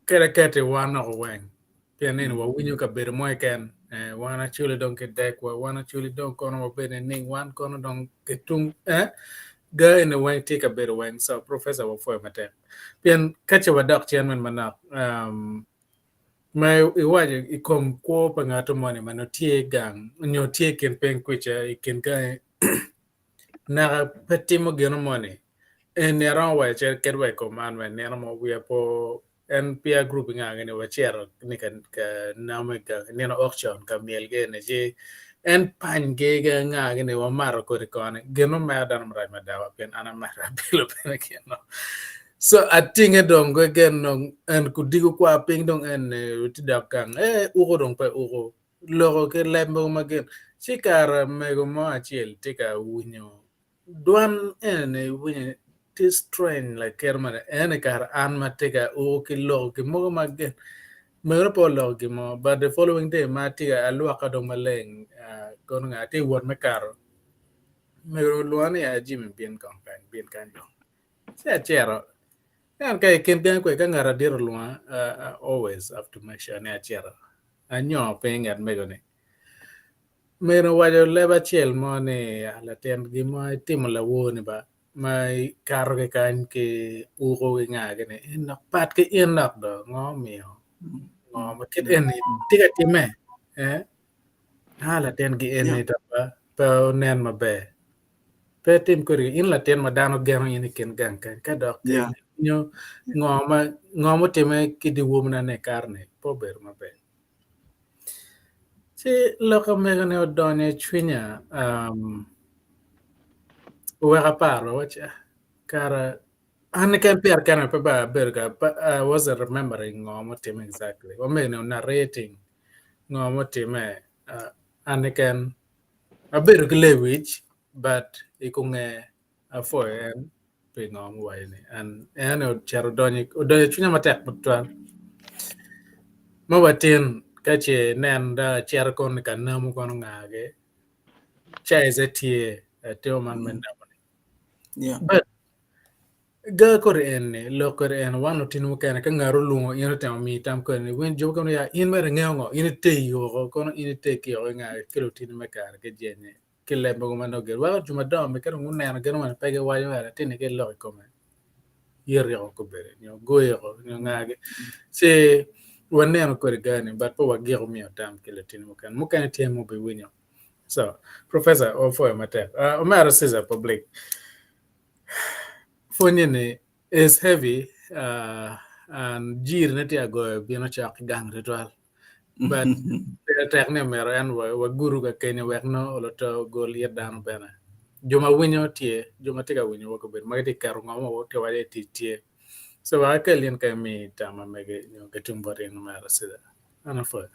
kede keti wan oko weng pien ni wawinyo kabedo mo keken wan acoli dong kidekwa wan acoli dong kono wabedo nining wan kono dong kitung ga eni weng tye kabedo weng so professor wapwoyo matek pien ka ce wadok cen men manok ma iwaco i kom kwo pa ngat moni ma nongo tye gang nyo tye i kin piny kwica i kin gangi naka pe timo gino moni eni aromo waco cen kadi wa i kom man bene nino mo wiya po. En peer group nga gini wacito ni ka ka namo i gang nino auction ka myel gi eni ci en pany gi ki nga gini wamato kodi koni gin omera dano marac mada wa pien an amato abilo bene gino. So atinge dong ki gen dong en kudiko kwar piny dong en tye dok gang ee uko dong pe uko loko ki leb mogo ma gin ci kare mego mo acel tye ka winyo Dwan eni iwinyo tye strange like kit mene eni kara an ma tye ka uko ki loko gin mogo ma gin meno pe oloko gin mo but the following day ma atye ka alwoka dong maleng kono nga atye ka wot me kato mego olwonga ni Jimmy bin kong kany bin kany dong ci acito en ka i kin gangi kwede ka ngat adit olwonga I always have to make sure ni acito anyongo piny i nget mego-ni. Meno owaco leb acel mo ni, Latin, gin ma itimo lawor-ni ba, ma ikato ki kany ki uko ki nga-gi ni, in dok pat ki in dok do, ngo omiyo ngo ma kit eni tye ka timme? Eh? Ah, latin gi eni dok ba pe onen maber. Pe itim kwede in latin ma dano geno in i kin gang kany ka dok nyo ngo ma ngo mutimme ki dyewor ni ikato-ni pe obedo maber. Ci lok omego-ni odonyo i cwinya oweko aparo awaci kara an keken pira kena pe ba abedo ka I wasn't remembering ngo mutimme exactly omego-ni o-narrating ngo mutimme an keken abedo ki lewic but i kunge Apwoyo en pi ngo muwaco ni en en ocito odonyo odonyo i cwinya matek tutwal ma watin ka ce inen dong acito kono ka namo kono ngagi size tye atimo man me namo ni but ga kodi eni lok kodi eni wan lutino mukene ka ngat olwongo in otemo miyi tam kodi ni winy jo mukene ya in mere ingeyo ngo in itegi woko kono in itegi woko ingagi ki lutino me kare ki jenye ki leb mogo ma nongo gin weko jo madongo bene ka dong guneno gin weng pe giwaco ni latinni ki lok i kome yito kobedi nyo goyo nyo ngagi ci waneno kwede gani but pe wagiko miyo tam ki latinni mukene mukene tye ma obiwinyo so professor wapwoyo matek omera Caesar public pwonye ni is heavy and jiri ne tye agoyo bino cok ki gang tutwal But pire tek ni omyero en waguru ka kenyo wek nongo oloto ogol it dano bene. Jo ma winyo tye, jo ma tye ka winyo wa gubedo ma gitye ka keto ngo ma tye waco i tic tye. So wek akel in ka imi tam ma mege nyo ki tung bot in omera Cedar. An apwoyo.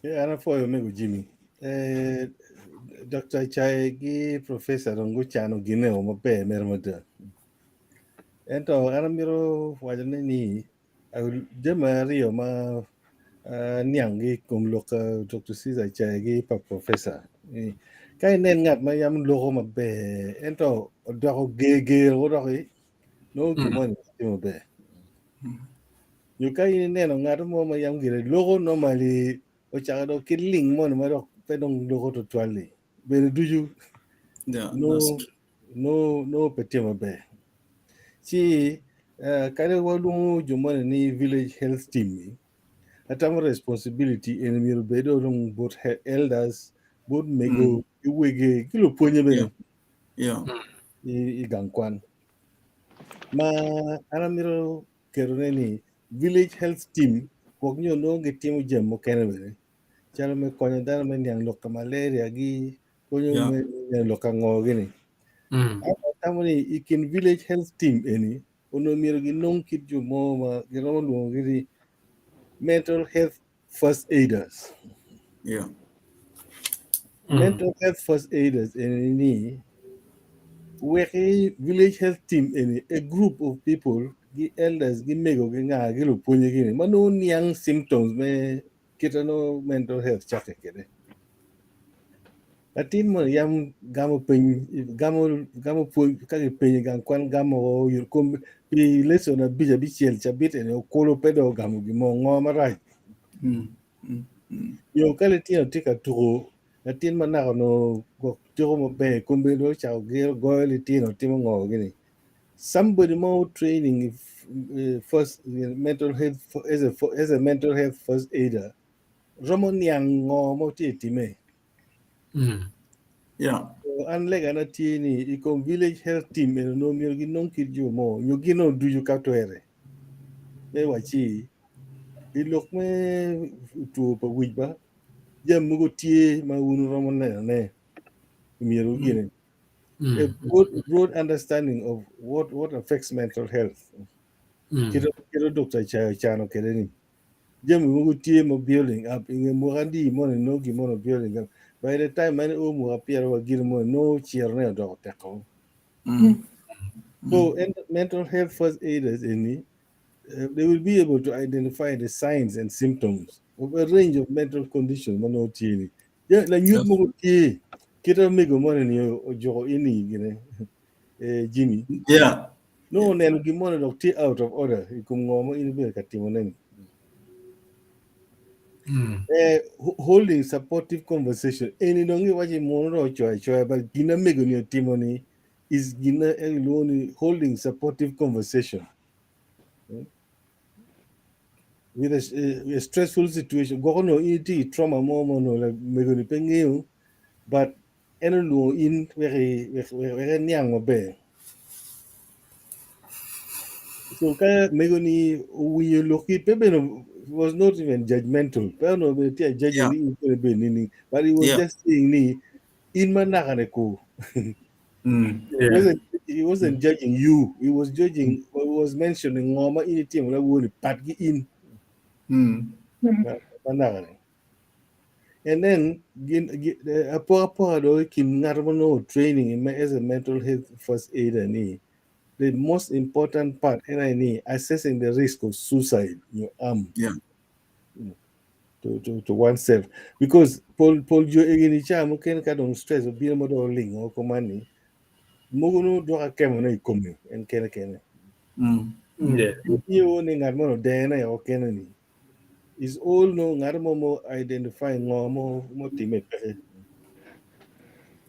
Yeah, an apwoyo omego Jimmy. Eh, Dr. Chai gi Professor dong gucano gine o maber mere mada. Ento an amito wacone ni Jami aryo ma aniang ki i kom lok pa Dr. Caesar Chai ki pa Professor ni ka inen ngat ma yam loko maber ento odoko ger ger doki nongo gin moni pe tye maber. Nyo ka in ineno ngat mo ma yam gire loko normally ocako dok ki ling moni ma dok pe dong loko tutwal-li bedo ducu nongo pe tye maber. Ci kadi walwongo jo moni ni village health team ni atamo responsibility eni myero obed dong bot elders bot mego ki wege ki lupwonye bene i gang kwan ma an amito ketone ni village health team gwok nyo nongo gitimo jami mukene bene calo me konyo dano me niang lok ka malaria gi konyo me niang lok ka ngo gini. An atamo ni i kin village health team eni onongo myero ginong kit jo mo ma giromo lwongogi ni mental health first aiders. Mental health first aiders eni ni weki village health team eni a group of people gi elders gi mego gi nga gi lupwonye gini ma nongo niang symptoms me kite nongo mental health cakke kwede. Latin moni yam gamo peny gamo gamo pwony ka kipenye i gang kwan gamo kom pi lesson abic abicel cabit eni okulu pe dong ogamo gin mo ngo marac. Nyo ka litino tye ka tuko latin ma naka onongo gwok tuko maber kombe dong ocako gero goyo litino timo ngo gini. Somebody mo training first mental health as a mental health first aider romo niang ngo ma tye time. Yeah. an legana tye ni i kom village health team eno nongo myero ginong kit jo mo nyo gin nongo ducu ka twere me wacci i lok me two pa wic ba jami mogo tye ma wun wuromo nenone myero gine a broad understanding of what affects mental health. Kit Dr. Chayo cano kwede ni jami mogo tye ma building up i nge mwaka adi moni nongo gin moni building up by the time ma en o mwaka pyeraryo wa gin moni nongo cirone odoko teko. So and mental health first aiders eni they will be able to identify the signs and symptoms of a range of mental conditions ma nongo tye ni. Lanyut mogo tye kit omego moni ni ojuko ini gine Jimmy. Nongo oneno gin moni dok tye out of order i kom ngo ma in ibedo ka timone ni. Holding supportive conversation eni dong iwaco muno dong ocoyo acoya but gin amego ni otimo ni is gin ma ilwongo ni holding supportive conversation with a stressful situation. Gwoko nongo in itye i trauma mo ma onongo mego ni pe ngeyo but en olwongo in wek eniang maber. So ka mego ni owinyo lokki pe bene was not even judgmental. Pe onongo bene tye a judging ni in kone bed nining but he was just saying ni in ma nakane ko. He wasn't judging you. He was judging, he was mentioning ngo ma in itimo lawoni pat gi in. Ma nakane. And then apokapoka dong i kin ngat ma nongo training as a mental health first aider ni the most important part en aye ni assessing the risk of suicide nyo harm to oneself because pol jo egini ca mukene ka dong stress obino ma dong olingo kuman ni mogo nongo dwoko akemone i kome en kene kene. Iyo ni ngat moni odene o kene ni is all no ngat mo mo identify ngo mo mo time peke.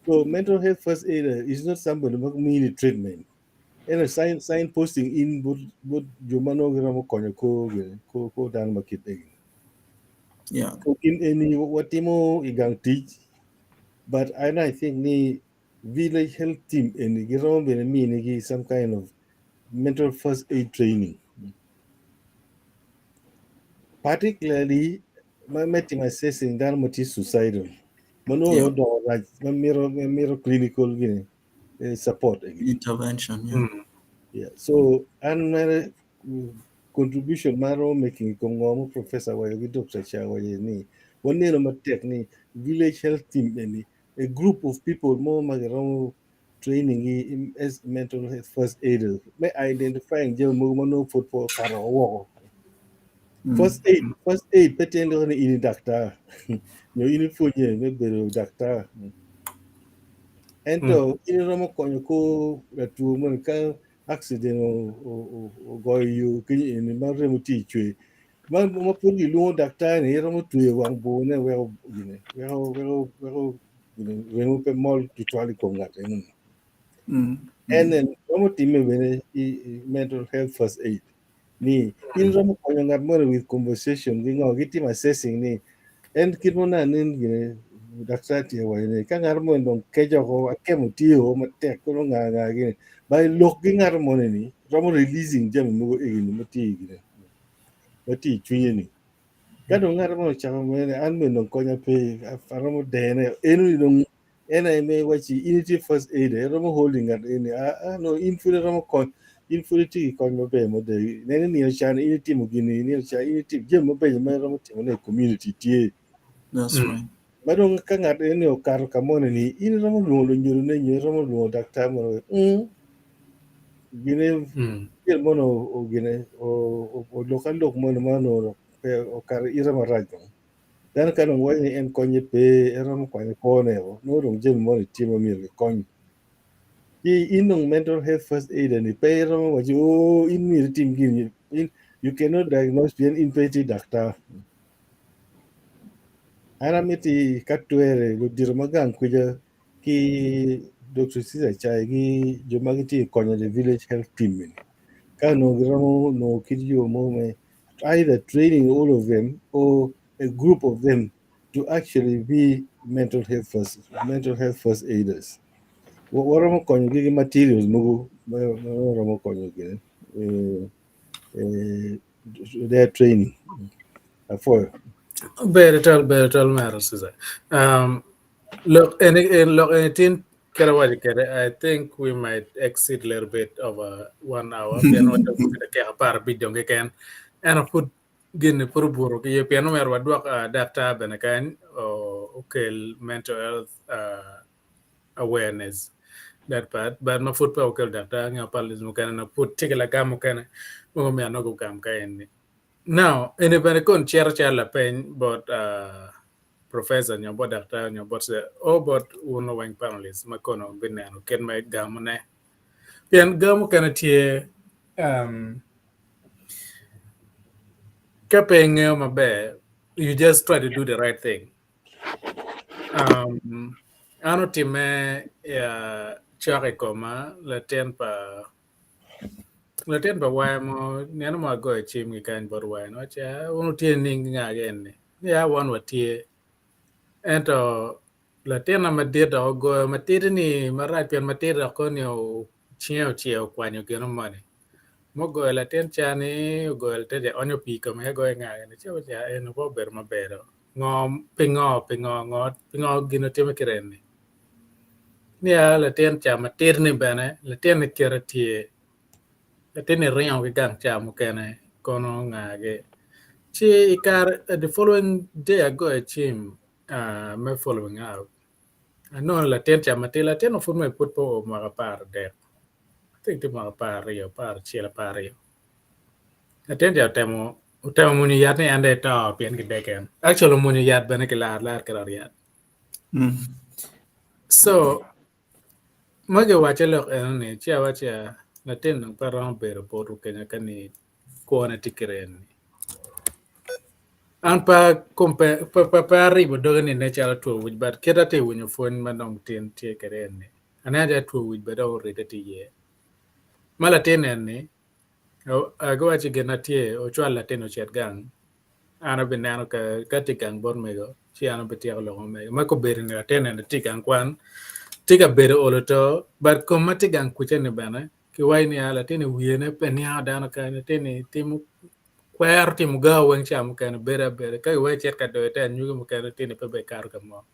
So mental health first aid is not somebody ma mini treatment. En a sign posting in but jo ma nongo giromo konyo ko ko ko dano ma kit egi. So in eni watimo i gang tic but and I think ni village health team eni giromo bene minigi some kind of mental first aid training. Particularly ma me timo assessing dano ma tye suicidal ma nongo odoko rac ma mito clinical gini support intervention. Yeah. So an mere contribution ma aromo making i kom ngo ma professor waco ki Dr. Cha waco ni waneno matek ni village health team eni a group of people mo ma giromo training as mental health first aiders me identifying jami mogo ma nongo pud pe okato woko. First aid pe tyen loko ni in i daktar nyo in ipwonye me bedo daktar. Ento in iromo konyo kor latwo moni ka accident ogoyo yo kenyo eni ma remo tye i cwer ma pud gilwongo daktar ni iromo tweyo wang bur-ne weko gine weko remo pe mol tutwal i kom ngat eno. And then romo timme bene i mental health first aid ni in romo konyo ngat moni with conversation gi ngo gitimo assessing ni en kit ma onongo anen gine daktar tye waco ni ka ngat moni dong keco oko akemo tye o matek kono nga nga gini by lok gi ngat moni ni romo releasing jami mogo egini ma tye gine ma tye i cwinye ni ka dong ngat moni ocako mene an bene dong konya pe aromo dene eno ni dong en aye me waci in itye first aid iromo holding ngat eni ah no in pud iromo kony in pud itye ki kony maber mada neno nino can in itimo gini nino can in itimo jami mabeco ma iromo timone i community tye. That's right. Ma dong ka ngat eni okato ka moni ni in iromo lwongo lunyodone nyo iromo lwongo daktar mono gine gin mono gine olok alok mono ma onongo pe okato ite marac dong. Dano ka dong waco ni en konye pe, en romo kwanyo kwone o, nongo dong jami moni tye ma myero gikony. Ci in dong mental health first aid ni pe iromo waco o in myero itim gini, in you cannot diagnose pien in pe itye daktar. An amiti ka twere ludito ma gang kwica ki Dr. Caesar Chai ki jo ma gitye ka konyo the village health team ni ka onongo giromo nongo kit yo mo me either training all of them or a group of them to actually be mental health first aiders. Waromo konyogi ki materials mogo ma waromo konyo kwede their training. Afoyo. Ber twal, ber twal mero Caesar. Look, and look, and tin kera wacho kede, I think we might exceed a little bit over 1 hour. Pien wacho kede 15 dong keken. En pud gini pud obuto ki ye pien omyero wadwok daktar bene kany okel mental health awareness that part, but ma pud pe okel daktar ngeo panelist mukene no pud tye ki lagam mukene mogo myero nongo gugam ka en ni. Now, eni bene kon cito calo lapeny bot professor nyo bot daktar nyo bot o bot wun weng panelist ma kono bineno kit me gamone. Pien gam mukene tye ka pe ingeo maber, you just try to do the right thing. An otime cok i koma latin pa waya mo nino mo agoyo cim ki kany bot waya ni awaci wun wutye nining ki nga eni ya wan watye ento latina madit dok ogoyo matidi ni marac pien matidi dok koni cinge oceo okwanyo gino moni mugoyo latin cani ogoyo latin ca onyo pii i kome ka goyo nga eni ci awaci eni pe obedo maber do ngo pingo pingo ngo pingo gin otime kite eni niya latin ca matidi ni bene latin ni kite tye latin ni ringo ki gang ca mukene kono ngagi ci i kare the following day agoyo cim me following up anongo latin ca matidi latin pud mere pud pe oo mwaka 13, I think tye mwaka 12, 11, 12. Latin ca otemo otemo mwonyo yat ni en dong eto pien kideke en. Actually omwonyo yat bene kilar lar ki ot yat. So ma giwacce lok eno ni ci awacci latin dong pe romo bedo botwu kenya ka ni kwone tye kite eni. An pe compare pe aribo doge ni nen calo two wic but kit atye winyo pwony ma dong tin tye kwede eni aneno calo two wic bene dong oride tye iye. Ma latin eni giwacci gin na tye ocwal latin ocit gang an abineno ka tye gang bot mego ci an abityeko lok ma mego ma kobedo ni latin eni tye gang kwan tye ka bedo olo to but kom ma tye gang kuca ni bene kiwaco ni latin ni wiyene pe niango dano kany latin ni timo kwero timo gar weng ca mukene bedo abeda ka kiweko icit ka doyo te anyogi mukene latin ni pe bene kato ka mo.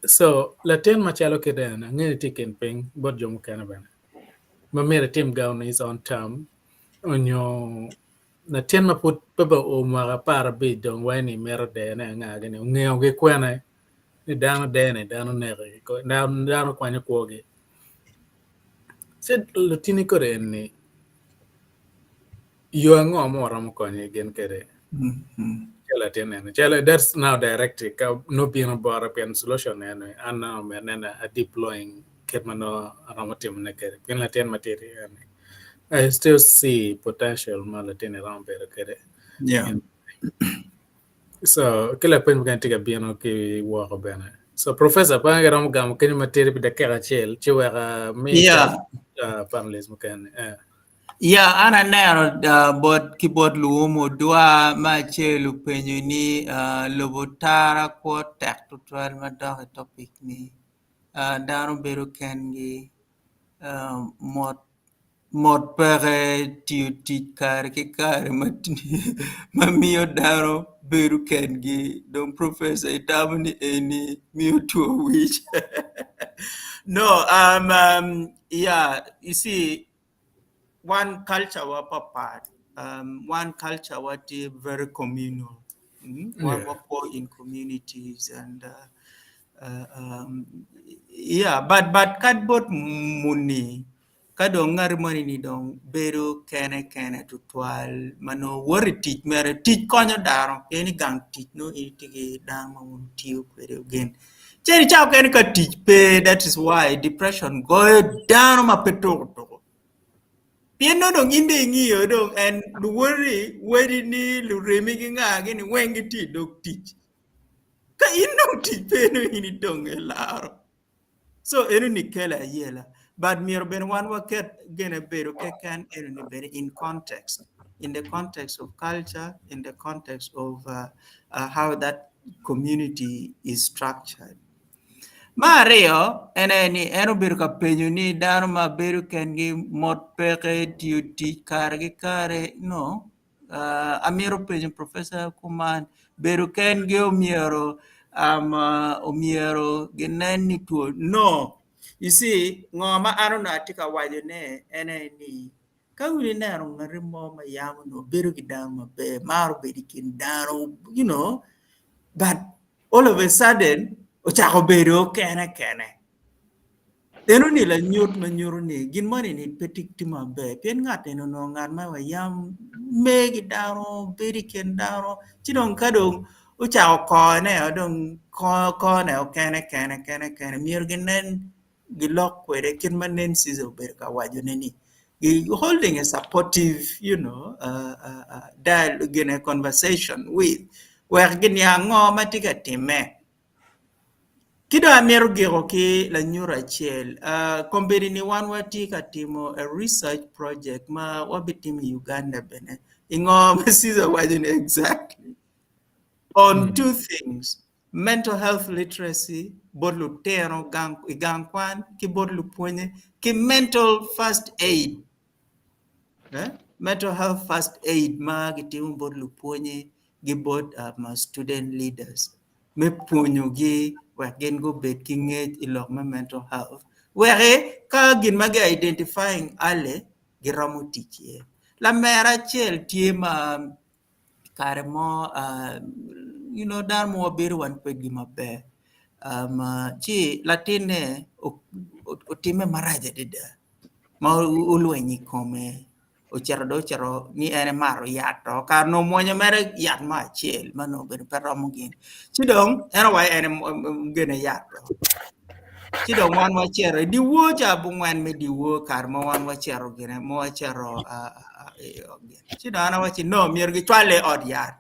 So latin macalo kit en angeyo ni tye i kin piny bot jo mukene bene ma myero etim gar on his own term onyo latin ma pud pe ba oo mwaka 15 dong waci ni mito dene anga gini ongeyo ki kwene ni dano dene dano neki dano kwanyo kwogi. Ci lutini kodi eni yo ango ma waromo konyo gin kwede calo latin eni calo that's now directed ka nobino bota pien solution eni an nongo neno a deploying kit ma nongo aromo timone kwede pien latin matidi eni I still see potential ma latin romo bedo kwede. So ki lapeny mukene tye ka bino ki woko bene. So professor pe giromo gamo kenyo matidi pi dakika acel ci wek mi panelist mukene. Yeah, an aneno bot ki bot luwum odwa ma acel openyo ni lobo tara kwo tek tutwal madok i topic ni dano bedo kengi mot mot peke tiyo tic kare ki kare ma miyo dano bedo kengi dong professor itamo ni eni miyo two wic no yeah you see one culture wa papat one culture wa tye very communal wan wakwo in communities and yeah but kadi bot muni ka dong ngati moni ni dong bedo kene kene tutwal ma nongo woto i tic mere tic konyo dano pien i gang tic nongo in itye ki dano ma wun wutiyo kwede gin ci i cawa mukene ka tic pe that is why depression goyo dano ma pe tuko tuko pien nongo dong in dong ingiyo dong en luwoti wadini luremi ki nga gini weng gitye i dog tic ka in dong tic pe nongo in idong ilaro so enoni kelo ayela but myero bene wan waket gene bedo keken enoni bene in context, in the context of culture, in the context of how that community is structured. Me aryo en aye ni en obedo ka penyo ni dano ma bedo kengi mot peke tiyo tic kare ki kare no amito penyo professor kuman bedo kengi omyero omyero ginen ni two no you see ngo ma an onongo atye ka waco ne en aye ni ka wun ineno ngati mo ma yam onongo bedo ki dano maber maro bedo i kin dano you know but all of a sudden ocako bedo kene kene eno ni lanyut ma nyuto ni gin moni ni pe tye maber pien ngat eni onongo ngat ma wa yam me ki dano bedo i kin dano ci dong ka dong ocako kone dong kone kene kene kene kene myero ginen gilok kwede kit ma Nancy obedo ka wacone ni holding a supportive you know dialogue in a conversation with wek giniang ngo ma tye ka timme. Ki dong amito giko ki lanyut acel kombeddi ni wan watye ka timo a research project ma wabitimo i Uganda bene i ngo ma Caesar owaco ni exactly on two things mental health literacy bot lutino i gang kwan ki bot lupwonye ki mental first aid mental health first aid ma gitimo bot lupwonye ki bot student leaders me pwonyogi wek gin gubed ki ngec i lok me mental health wek ka gin ma gi identifying early giromo tic iye. Lamera acel tye ma i kare mo you know dano mogo wabedo wan kwedgi maber ci latinne otime marac adada ma olwenyo i kome ocito dong ocito ni en emato yat to kare onongo omwonyo mere yat mo acel ma onongo obedo pe romo gin ci dong en owaco en gene yat to ci dong wan wacito i dyewor ca abongwen me dyewor kare ma wan wacito gine ma wacito ci dong an awaci no myero gicwale i ot yat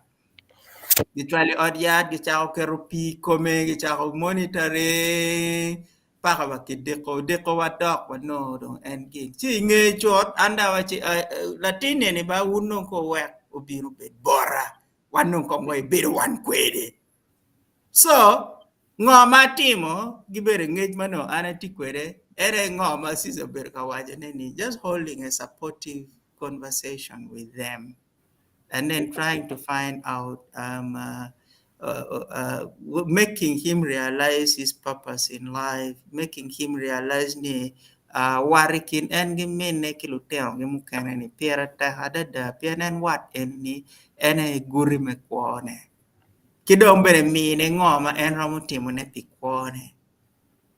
gicwale i ot yat gicako keto pii i kome gicako monitoring paka wa ki diko diko wa dok wanongo dong en gin ci i nge cut an dong awaci latin eni ba wun dong ka wuwek obino obed bota wan dong kong wa ibedo wan kwede so ngo ma atimo gibedo i ngec ma nongo an atye kwede en aye ngo ma Caesar obedo ka wacone ni just holding a supportive conversation with them and then trying to find out um, making him realize his purpose in life, making him realize ni wat i kin en ki minne ki lutinogi mukene-ni pire tek adada pien en wat eni en aye guti me kwone ki dong bene mine ngo ma en romo timone pi kwone.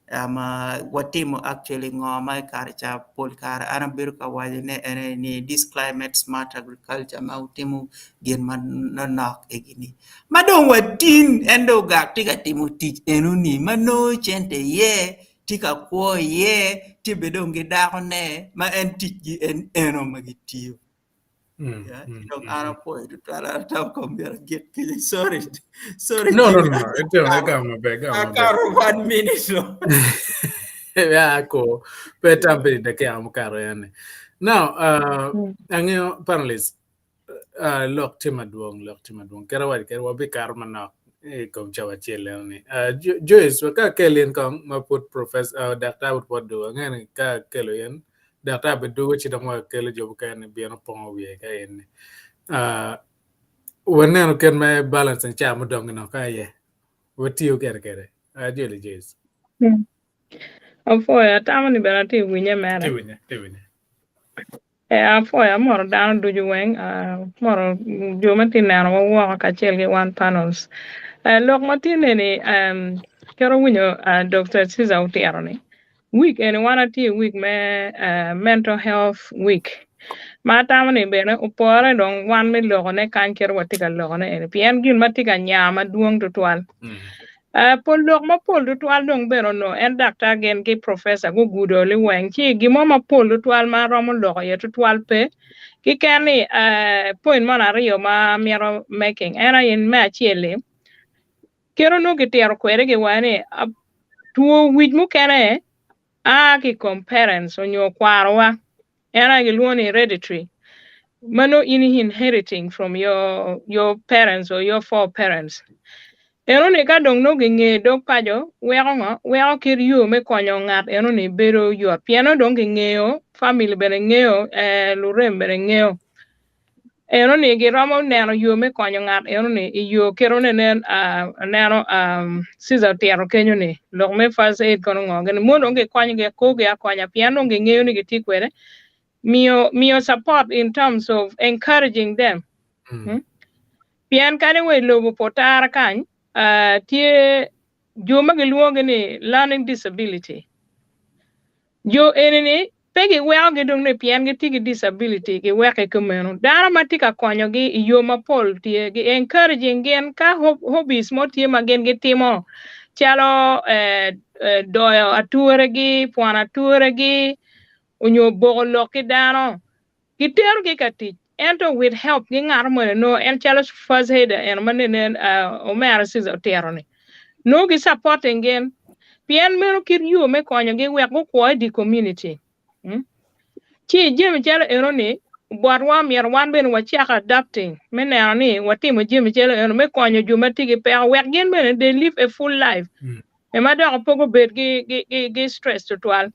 Watimo actually ngo ma i kare ca pol kare an abedo ka wacone ene ni this climate smart agriculture ma wutimo gin manonok egi-ni ma dong watin en dong ogak tye ka timo tic enoni ma nongo cente iye tye ka kwo iye tye bene dong ki dakone ma en ticgi en eno ma gitiyo. Dong an apwoyo tutwal atamo kong myero agik kenyo sorry sorry No, no, no, no. Ito, ikaw maber, ikaw maber. Akato one minute no. Ya, ko. Pe tampe dakika mukato yani. Now, angeyo panelists, lok tye madwong, lok tye madwong. Kera waco kede wabikato manok i kom cawa acel eno-ni. Joyce, wek ka akel in kong ma pud professor, daktar pud pot dugo. Angeyo ni ka akelo in, daktar bidwogo ci dong wakelo jo mukene bino pongo wiye ka en ni. Waneno kit me balancing cawa mudong ni ka aye watiyo kede kede. Ajoli Joyce. Apwoyo, atamo ni bene atye winye mere. Tye winye, tye winye. Apwoyo, amoro dano ducu weng, amoro jo ma tye nenowa woko kacel ki wan panels. Lok ma tye neni, kit awinyo Dr. Caesar otito ni, Week eni wan atye i week me mental health week ma atamo ni bene opore dong wan me loko ne kany kit watye ka loko ne eni pien gin ma tye ka nya madwong tutwal. Pol lok mapol tutwal dong bene onongo en daktar gin ki professor gugudo liweng ci gin mo mapol tutwal ma aromo loko iye tutwal pe kiken ni point mono aryo ma amito making en aye me acel-li Kit onongo kitito kwede giwaco ni two wic mukene a ki i kom parents onyo kwarowa en aye gilwongo ni hereditary ma nongo in i inheriting from your parents or your foreparents. Eno-ni ka dong nongo gingeyo dog paco, weko ngo? Weko kit yo me konyo ngat eno-ni bedo yot pien nongo dong gingeyo, family bene ngeyo, eh, lurem bene ngeyo. Eno-ni giromo neno yo me konyo ngat eno-ni i yo kit ma nen aneno Caesar otito kenyo-ni, lok me first aid kono ngo gini, mono dong gikonyogi akogi akonya pien dong gingeyo ni gitye kwede, miyo miyo support in terms of encouraging them. Mm. Pien kadi wa i lobo pa otara kany, tye jo ma gilwongogi ni learning disability. Jo eni-ni pe giwekogi dong ni pien gitye ki disability giweke kumeno. Dano ma tye ka konyogi i yo mapol tye, gi encouraging gin ka hobbies mo tye ma gin gitimo calo doyo aturegi, pwono aturegi, onyo boko lok ki dano. Giterogi ka tic, ento with help gi ngat moni nongo en calo first aider eno ma nene omera Caesar otito ni nongo gi supporting gin pien meno kit yo me konyo gi wek gukwo i di community. Ci jami calo eno ni botwa myero wan bene wacak adapting me neno ni watimo jami calo eno me konyo jo ma tye ki peko wek gin bene they live a full life ema dok pe gubed gi stress tutwal.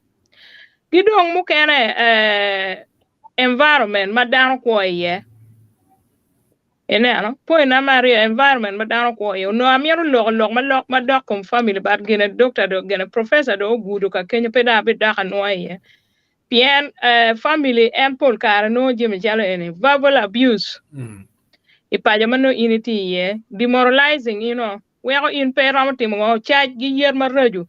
Ki dong mukene environment ma dano kwo iye. Ineno? Point me aryo, environment ma dano kwo iye. Onongo amito loko lok ma lok ma dok kom family but gine doctor do gine professor do ogudo ka kenyo pe dong abidok anwoya iye. Pien family en pol kare nongo jami calo eni verbal abuse i paco ma nongo in itye iye, demoralizing ino weko in pe iromo timo ngo, cac gi yet maraco.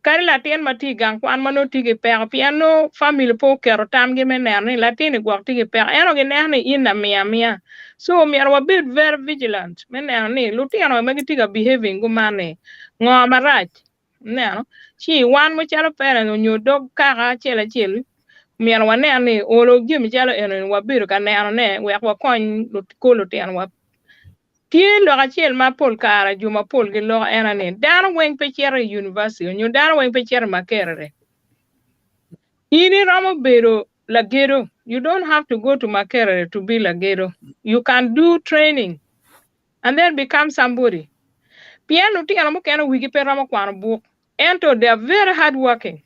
Kadi latin ma tye i gang kwan ma nongo tye ki peko pien nongo family pe oketo tamgi me neno ni latin-ni gwok tye ki peko ento gineno ni in lamiya amiya. So myero wabed very vigilant me neno ni lutino ma gitye ka behaving kuman ni ngo marac ineno ci wan macalo parents onyo dog kaka acel acel myero wanen ni olo jami calo eno-ni wabedo ka neno ne wek wakony kor lutinowa. Tye lok acel ma pol kare jo mapol giloko en aye ni, dano weng pe cito i univaciti onyo dano weng pe cito i Makerere. In iromo bedo lagedo, you don't have to go to Makerere to be lagedo. You can do training and then become somebody. Pien lutino mukene wigi pe romo kwano buk ento they are very hard working.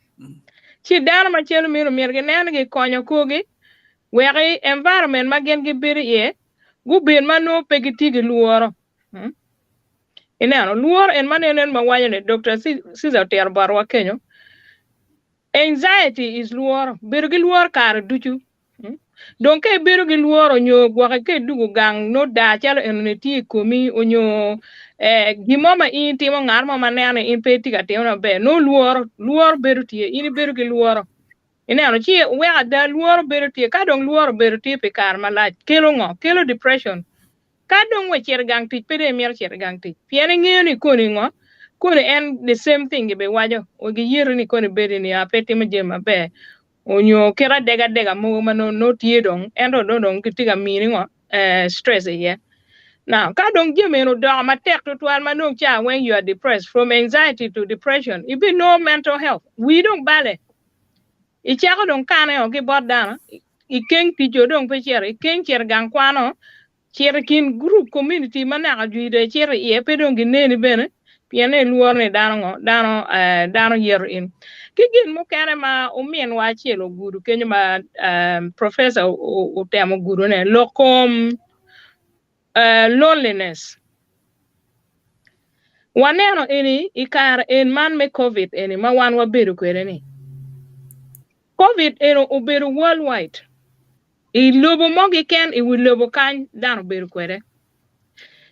Ci dano macalo meno myero ginen ni gikonyo korgi wek i environment ma gin gibedo iye gubed ma nongo pe gitye ki lworo. Ineno, lworo en ma nenen ma waco ni Doctor Caesar otito botwa kenyo, anxiety is lworo, bedo ki lworo kare ducu. Dong ka ibedo ki lworo nyo gwoki ka idwogo gang nongo daa calo enoni tye i komi onyo gin mo ma in itimo ngat mo ma neno ni in pe itye ka timone maber nongo lworo lworo bedo tye in ibedo ki lworo ineno ci weko ada lworo bedo tye ka dong lworo obedo tye pi kare malac kelo ngo kelo depression Ka dong wa icito i gang tic, pe dong imito cito i gang tic pien ingeyo ni koni ngo, koni en the same thing gibiwaco, giyeti ni koni bedi ni a pe itimo jami maber onyo kit adegadega mogo ma nongo tye dong ento nongo dong gitye ka mini ngo stress iye. Now ka dong jami eni odoko matek tutwal ma dong ca weng you are depressed from anxiety to depression ibinongo mental health wii dong bale icako dong kane o ki bot dano ikeng tic-o dong pe cito ikeng cito i gang kwano Cito i kin gurup komuniti ma naka jwi dong icito iye pe dong gineni bene pien ni ilworo ni dano ngo dano dano yeto in. Ki gin mukene ma ominwa acel ogudo kenyo ma professor otemo gudo ne lok kom loneliness. Waneno eni i kare en man me covid eni ma wan wabedo kwede ni covid eno obedo worldwide. I lobo mo keken i wi lobo kany dano obedo kwede.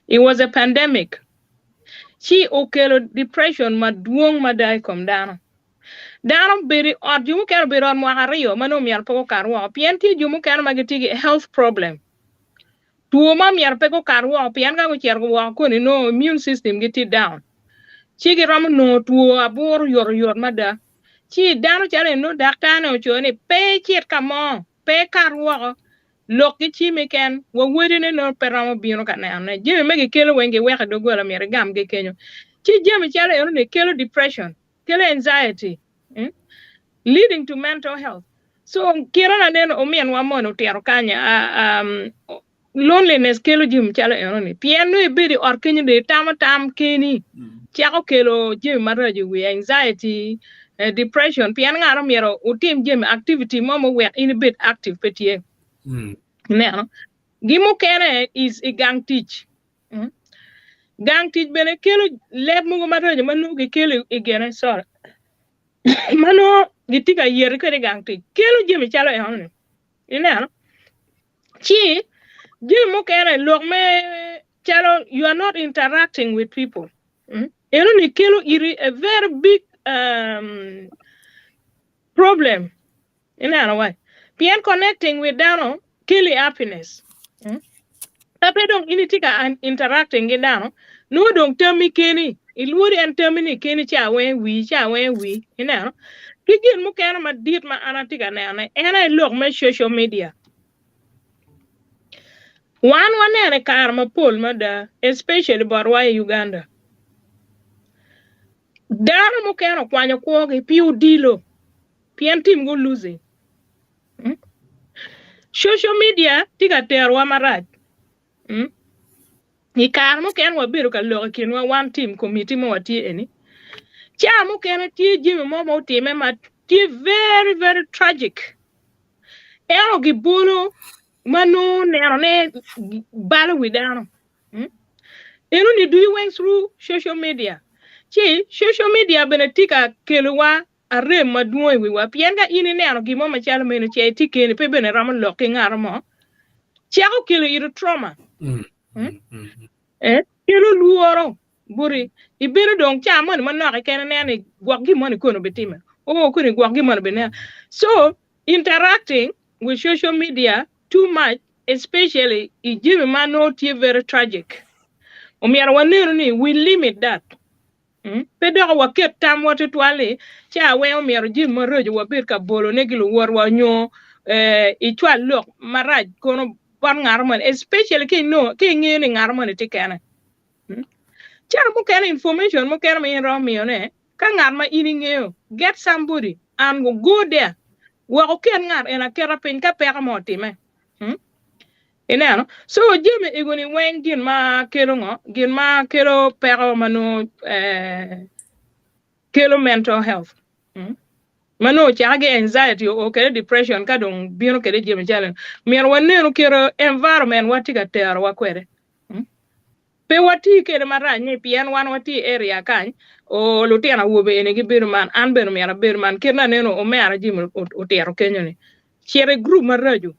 It was a pandemic. Ci okelo depression madwong mada i kom dano. Dano obedo i ot, jo mukene obedo i ot mwaka aryo ma nongo myero pe gukat woko pien tye jo mukene ma gitye ki health problem. Two ma myero pe gukat woko pien ka gucito woko koni nongo immune system gi tye down. Ci giromo nongo two aburo oyotoyot mada. Ci dano calo en nongo daktarne ocoyo ni pe icit ka mo, pe ikat woko, lok ki cimi ken, wa wadine nongo pe romo bino ka nenone. Jami ma gikelo weng giweko i doggola myero igamgi kenyo. Ci jami calo enoni kelo depression, kelo anxiety, leading to mental health. So kite aneno ominwa moni otito kany, Loneliness kelo jami calo enoni pien nongo ibedo i ot kenyo dong itamo tam keni cako kelo jami maraco i wi anxiety, depression pien ngat omyero otim jami activity mo ma owek in ibed active pe tye. Ineno? Gi mukene is i gang tic. Gang tic bene kelo leb mogo maraco ma nongo gikelo i gine sorry ma nongo gitye ka yeti kwede i gang tic kelo jami calo enoni. Ineno? Ci jami mukene lok me calo you are not interacting with people. Enoni kelo iri a very big problem. Ineno wai? Pien connecting with dano keli happiness. Ka pe dong in itye ka interacting ki dano, nongo dong tammi keni, ilwori en tammi ni keni ca weng wii, ca weng wii. Ineno? Ki gin mukene madit ma an atye ka nenone, en aye lok me social media. Wan waneno i kare mapol mada, especially botwa i Uganda. Dano mukene okwanyo kwogi pi odilo pien tim gu losing. Social media tye ka terowa marac. I kare mukene wabedo ka lok i kinwa wan team committee ma watye eni. Ca mukene tye jami mo ma otime ma tye very very tragic. Ento gibolo ma nongo neno ne balo wi dano. Enoni ducu weng through social media. Ci social media bene tye ka kelowa arem madwong i wiwa pien ka in ineno gin mo macalo meno ce itye keni pe bene iromo lok ki ngat mo cako kelo ito trauma. Kelo lworo boti ibedo dong ca moni manok keken ineno ni gwok gin moni kono bitime o koni gwok gin moni bineno so interacting with social media too much especially i jami ma nongo tye very tragic omyero wanenu ni we limit that. Pe dok waket tamwa tutwal ni ca weng omyero jami maraco wabed ka bolone ki luwotwa nyo icwal lok marac kono bot ngat moni especially ka inongo ka ingeyo ni ngat moni tye kene. Ca mukene information mukene ma in iromo miyone ka ngat ma in ingeyo get somebody and go there wek oket ngat eni aketa piny ka peko mo otime. Ineno? So jami ego ni weng gin ma kelo ngo? Gin ma kelo peko ma nongo eh, kelo mental health. Ma nongo ocake ki anxiety o kede depression ka dong bino kede jami calo myero wanenu kit environment wa tye ka terowa kwede. Pe wati kede marac ni pien wan watye i area kany o lutino awobe eni gibedo man an bene myero abed man kit ma aneno omera Jim otito kenyo ni cit i group maraco.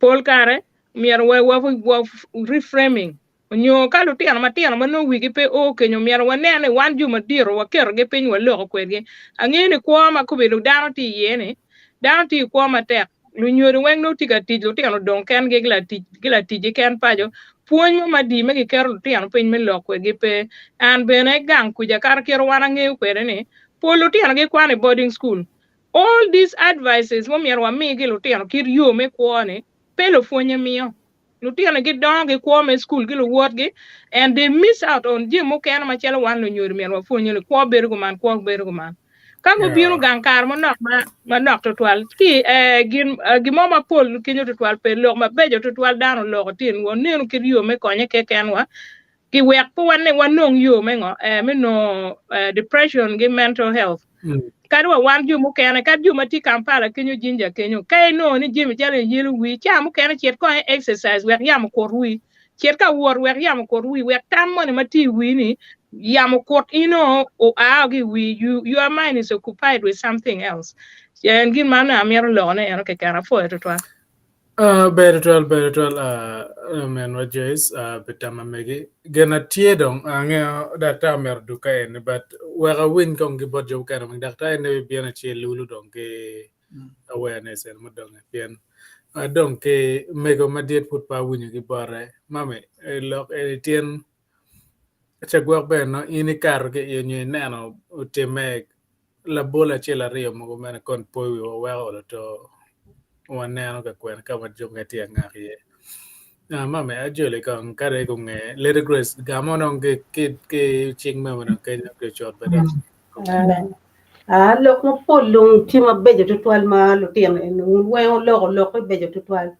Pol kare myero wa reframing onyo ka lutino matino ma nongo wigi pe o kenyo myero wanen ni wan jo madito waketogi piny waloko kwedgi. Angeyo ni kwo ma kobedo dano tye iye ni dano tye i kwo matek lunyodo weng nongo tye ka tic lutino odong kengi ki laticgi ken paco pwony mo madii ma giketo lutino piny me lok kwedgi pe. An bene gang kuca kara kit wan angeyo kwede ni pol lutino gikwano i boarding school All these advices ma myero wami ki lutino kit yo me kwo ni pe lupwonye miyo. Lutino gidongo ki kwo me school ki luwotgi and they miss out on jami mukene macalo wan lunyodo myero wapwonye ni kwo bedo kuman kwo bedo kuman. Ka gubino gang kare manok manok tutwal ki gin gin mo mapol kenyo tutwal pe lok mabeco tutwal dano oloko tin wanenu kit yo me konye keken wa ki wek pe wane wanong yo me ngo me nongo depression ki mental health. Kadi wa wan jo mukene kadi jo ma tye Kampala kenyo Jinja kenyo ka inongo ni jami calo yelo wii ca mukene cit kong i exercise wek yamo okut wii cit ka wot wek yamo okut wii wek tam moni ma tye i wii ni yamo okut ino oa ki i wii you, your mind is occupied with something else. En gin ma onongo amito loko ne eno keken apwoyo tutwal. Ber tutwal, ber tutwal, ominwa Joyce, pi tam ma megi. Gin atye dong, angeyo daktar omito duk ka eni, but wek awiny kong ki bot jo mukene weng. Daktar en aye bibino ci lulu dong ki awareness en mudonge pien dong ki mego madit pud pe awinyo ki bote. Mami, lok eni tin ca gwok bene nongo in ikato ki iye nyo ineno otimme labol acel aryo mogo mene kon po i wiwa weko olo to waneno ka kwene ka ma jo mukene tye angak iye. Mami ajoli kong ka dong gunge Lady Grace gamo dong ki ki cing memo dong kenyo ki ocot bene. Ah, lok mapol dong tye mabeco tutwal ma lutino eni wun weng oloko lok beco tutwal.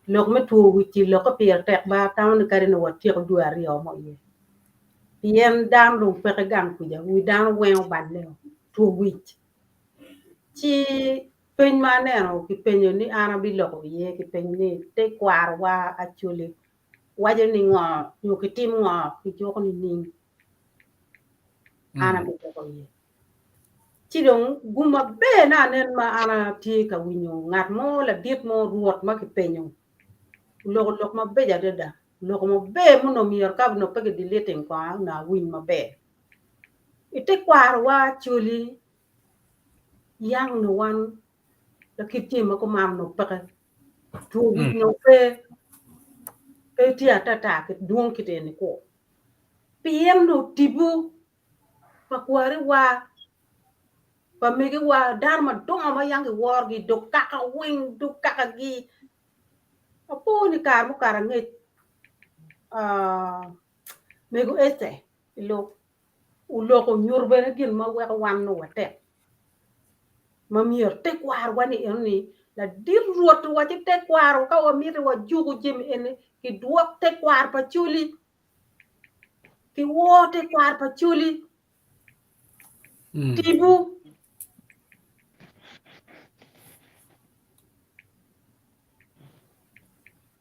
Lok me two wic-ci lokke pire tek ba atamo ni kadi nongo watyeko dwe aryo mo iye. Pien dano dong peke gang kuca, wi dano weng oballe-o, two wic. Ci peny ma aneno kipenyo ni an abiloko iye kipenyo ni tekwarowa Acholi waco ni ngo nyo kitim ngo kijuko nining? An abiloko iye. Ci dong gum maber na anen ma an atye ka winyo ngat mo ladit mo rwot ma kipenyo oloko lok mabeco adada oloko maber muno myero ka onongo pe ki deleting konga onongo awiny maber. I tekwarowa Acholi yang onongo wan lakit jami ma kuman onongo peke two wic onongo pe pe tye atata dwong kit eni kwo pien onongo tipo pa kwariwa, pa megiwa, dano madongo ma yam giworogi i dog kaka weng, dog kakagi. Apo ni kare mukato angec, mego Ece i lok oloko onyuto bene gin ma weko wan nongo watek, ma myero tekwarowa ni eno ni ladit Rwot owaco tekwaro ka wamito wajuku jami eni kidwok tekwaro pa Acholi. Kiwor tekwaro pa Acholi. Tipo.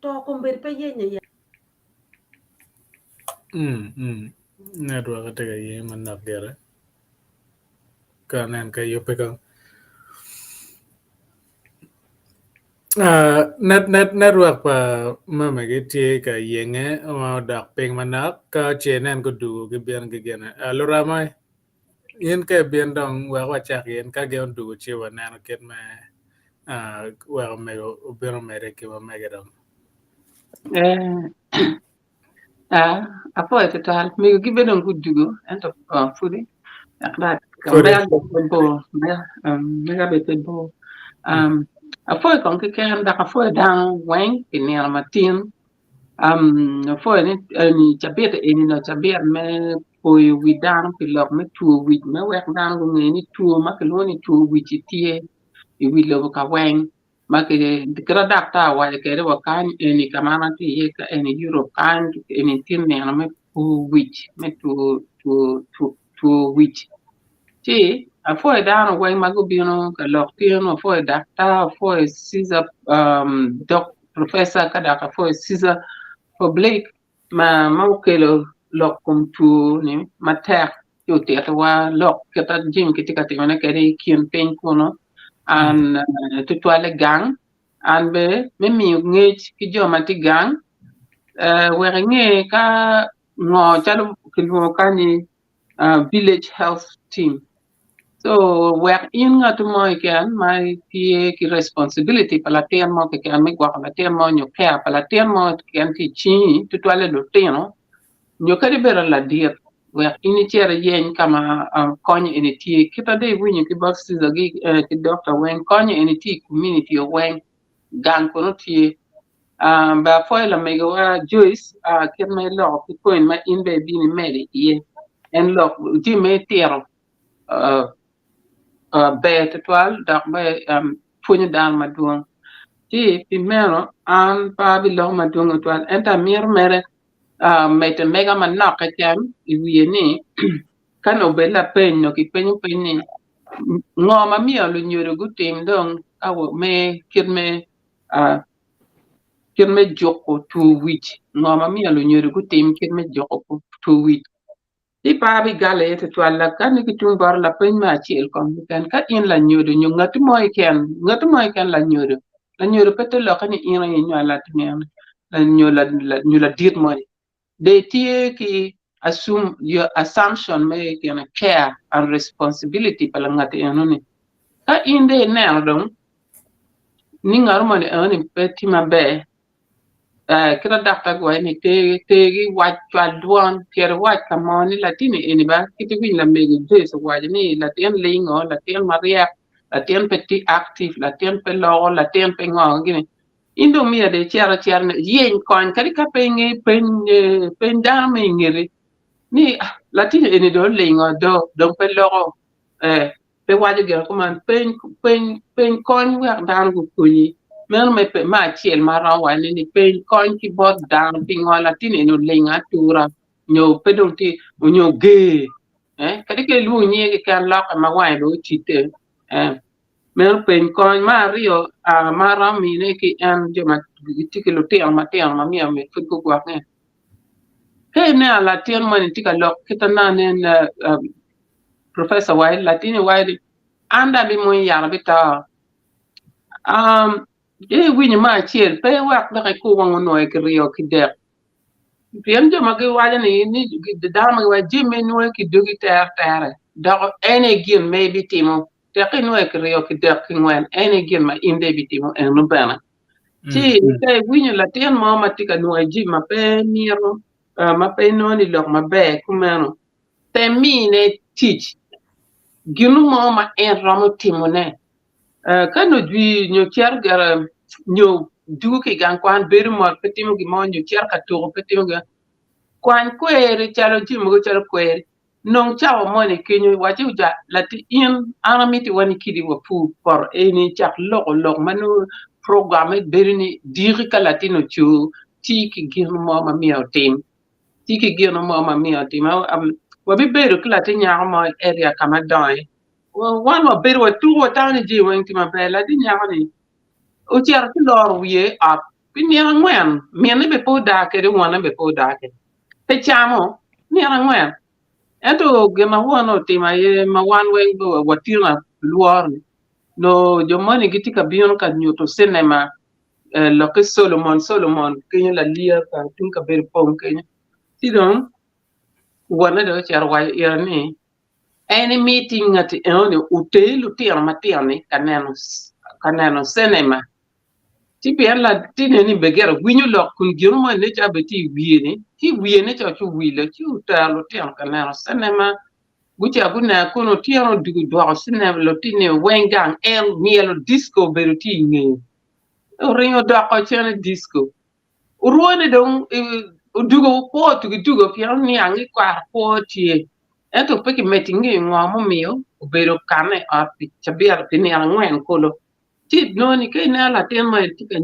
To kombeddi pe yenye ya. Network tye ka yenge manok gire. Ka anen ka yubbe kong. Network pa mamagi tye ka yenge ma odok piny manok ka ce inen gudugo gibino ki gine. Lurama in ka ibin dong wek wacak in ka gin odugo ci waneno kit me weko omego obino omede ki ma mege dong. Apwoyo tutwal mego gibedo dong gudugo ento pudi mega bed pe bor apwoyo kong keken dok apwoyo dano weng pi nino matin apwoyo ni cabit eni nongo cabit me poyo wi dano pi lok me two wic me wek dano gunge ni two ma kilwongo ni two wic-ci tye i wi lobo ka weng. Ma kit ma daktar owaco kwede wa kany eni ka ma an atye iye ka eni Europe kany eni tye nino me two wic me two wic ci apwoyo dano weng ma gubino ka lok tin apwoyo daktar apwoyo Caesar professor ka dok apwoyo Caesar public ma okelo lok kom two ni matek ci otitowa lok kit ma jami gitye ka timone kwede i kin piny kunu an tutwalle gang an bene me miyo ngec ki jo ma tye gang wek inge ka ngo calo kilwongo kany ni village health team so wek in ngat mo keken ma itye ki responsibility pa latin mo keken me gwoko latin mo nyo care pa latin mo keken tye i cingi tutwalle lutino nyo kadi bed ladit wek in icit iyeny ka ma kony eni tye kit ma dong iwinyo ki bot Caesar ki dokta weng kony eni tye i community weng gang kunu tye bene apwoyo lamegiwa Joyce kit ma iloko ki point ma in bene ibino imedo iye en lok jami ma itito ber tutwal dok bene pwonyo dano madwong ci pi meno an pe abiloko madwong tutwal ento amito mere medo mega manok keken i wiye ni ka nongo obed lapeny nongo kipenyo peny ni ngo ma myero lunyodo gutim dong me kit me kit me juko two wic ngo ma myero lunyodo gutim kit me juko two wic Ci pe abigalo iye tutwal lakane ki tung bota lapeny me acel kong keken ka in lanyodo nyo ngati mo keken ngati mo keken lanyodo lanyodo pe te lokke ni in aye inywalo latin nyo nyo ladit moni dong itye ki assume your assumption me gine care and responsibility pa langati enoni ka in dong ineno dong ni ngat moni enoni pe tye maber Kit ma daktar guwaco ni ter iwac cwal dwon cit iwac ka mo ni latinni eni ba kit iwiny lamego Joyce owaco ni latin lingo latin maryek latin pe tye active latin pe loko latin pe ngo gini in dong myero dong icit acita iyeny kony kadi ka pe inge peny dano ma ingeti ni latinni eni dong olingo do dong pe loko pe waco gire kuman peny peny kony wek dano gukonyi. Meno me me acel ma aromo waco ne ni peny kony ki bot dano pingo latin eni olingo atura nyo pe dong tye nyo ger eh kadi ka ilwongo nyinge keken lokke ma wange dong ocitte eh meno peny kony. Me aryo ma aromo mine ki en jo ma gitye ki lutino matino ma myero pud gugwokke ka ineno latin moni tye ka lok kit ma nen professor waco latin-ni waco ni an dong abimwonyo yat abito. Ka iwinyo me acel pe iwek dok ikur wang onwoyo kiryo kidek pien jo ma giwaco ni dano ma giwaco jami ma inwoyo ki dogi teretere doko en aye gin ma ibitimo tek ka inwoyo kiryo kidek kingwen en aye gin ma in dong ibitimo eno bene ci ka iwinyo latin mo ma tye ka nwoyo jami ma pe mito ma pe inongo ni lok maber kumeno pe mine tic gin mo ma en romo timone. Ka nongo jwi nyo cito gire nyo dugo ki i gang kwan bedo mot pe timo gin mo nyo cito ka tuko pe timo gin mo kwany kweri calo jami mogo calo kweri nong cawa moni kenyo iwaci ja latin in an amiti wa ni kidi wapur poto eni cak loko lok ma nongo program-me bedo ni diki ka latin ocur ci ki gin mo ma myero otim. Tye ki gin mo ma miyo otime. Wabibedo ki latin nyako mo i area ka ma adongo iye. Wan wabedo watuko watamo ni jami weng tye maber. Latin nyako-ni ocito ci oloro wiye i ot pi nino angwen. Minne bene pe odaa kwede, wonne bene pe odaa kwede. Pe camo nino angwen. Ento gin ma wonne otimo aye ma wan weng watino lworo-ni, nongo jo moni gitye ka bino ka nyuto cinema lokke Solomon, Solomon kenyo laliya ka tung kabedo pong kenyo. Ci dong wonne dong ocito owaco ire ni en emiti ngati enoni oter lutino matino-ni ka neno ka neno cinema. Ci pien latinne ni bene gire winyo lok kun gin mo nen calo bene tye i wiye-ni, ci wiye nen calo ci owilo ci otero lutino ka neno cinema. Gucako guneno kun otyeno odwogo dwoko cinema lutini weng gang en myelo disco obedo tye i ngeye. Oringo odoko cen i disco. Orwone dong odwogo kwo tugi dugo pien oniang ni kwaro kwo tye. Ento pe kimedo ngeyo ngo mumiyo obedo kanne i ot pi cabit pi nino angwen kulu. Ci inongo ni ka ineno latin mo tye ka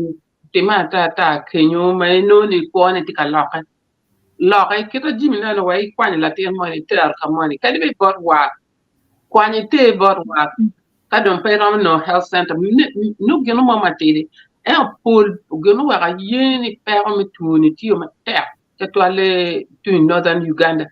timme ata ata kenyo ma inongo ni kwone tye ka lokke, lokke kit ma jami neno wa ikwanyo latin moni itero ka moni kadi bed bot wat kwany iter bot wat ka dong pe iromo nongo health center nongo gin mo matidi ento pol gin oweko aye ni peko me two ni tye matek tutwalle tung i northern Uganda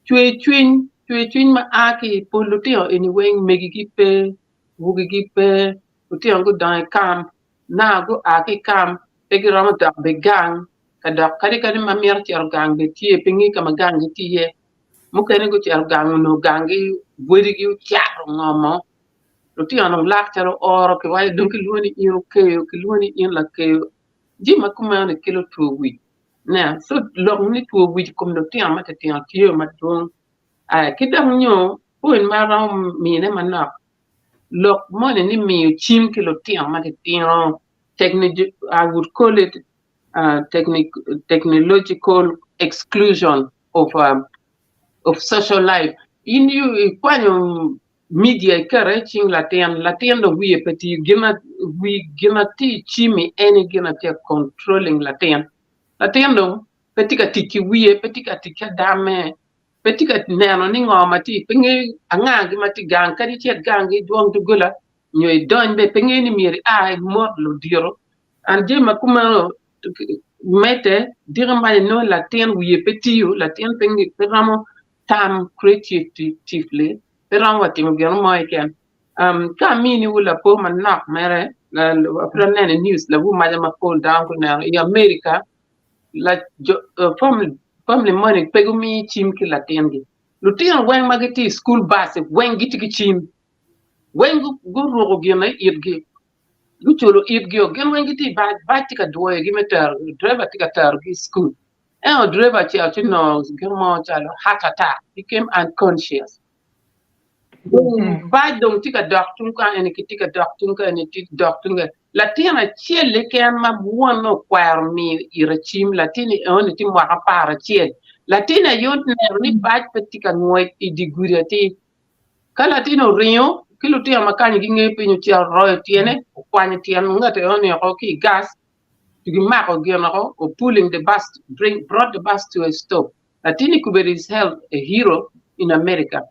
cwer cwiny cwer cwiny ma a ki i pol lutino eni weng megigi pe wogigi pe lutino gudongo i kamp naka gua ki i kamp pe giromo dok bene gang ka dok kadi kadi ma mito cito gang bene tye pe ngeyo ka ma ganggi tye iye mukene gucito gang onongo ganggi wadigi ocato ngomo lutino dong lak calo oro kiwaco dong kilwongo ni in okeyo kilwongo ni in lakeyo jami ma kumeno-ni kelo two wic nen so lok ni two wic i kom lutino matitino tye madwong ki dok nyo pwony ma aromo mine manok lok moni ni miyo cim ki lutino matitino I would call it technological exclusion of of social life. In ikwanyo media iketo i cing latin, latin dong wiye pe tiyo gin ma tye i cimmi en aye gin ma tye ka controlling latin. Latin dong pe tye ka tic ki wiye, pe tye ka tic ki adamme, pe tye ka neno ni ngo ma tye, pe ngeyo anga ma tye gang, kadi icit ganggi idwong doggola nyo idony bene pe ngeyo ni myero ia imot ludito. And jami ma kumeno medde diki ma inongo latin wiye pe tiyo, latin pe romo tam creatively, pe romo wa timo gin mo keken. Ka aminiwu lapor manok mere, pud aneno i news lawu maca mapol dano guneno i America, family moni pe gumiyo cim ki latingi. Lutino weng ma gitye i school bus weng gitye ki cim. Weng guruko gin i itgi, guculo itgio, gin weng gitye i bac, bac tye ka dwoyogi me tero, driver tye ka terogi i cukul. Ento driver acel ci onongo gin mo calo heart attack, became unconscious. Bac dong tye ka dok tung ka eni ki tye ka dok tung ka eni tye dok tung ka latin acel keken ma wonne okwero miyo ite cim latin-ni enoni tye mwaka 11 latin aye oneno ni bac pe tye ka ngwec i dye gudi atir. Ka latin oringo, Ki lutino ma kany gingeyo piny ocito oroyo tyene, okwanyo tyen ngete eno-ni oko ki i gas, gimako gin oko, o pulling the bus, bring, brought the bus to a stop. Latin-ni kubedi is held a hero in America.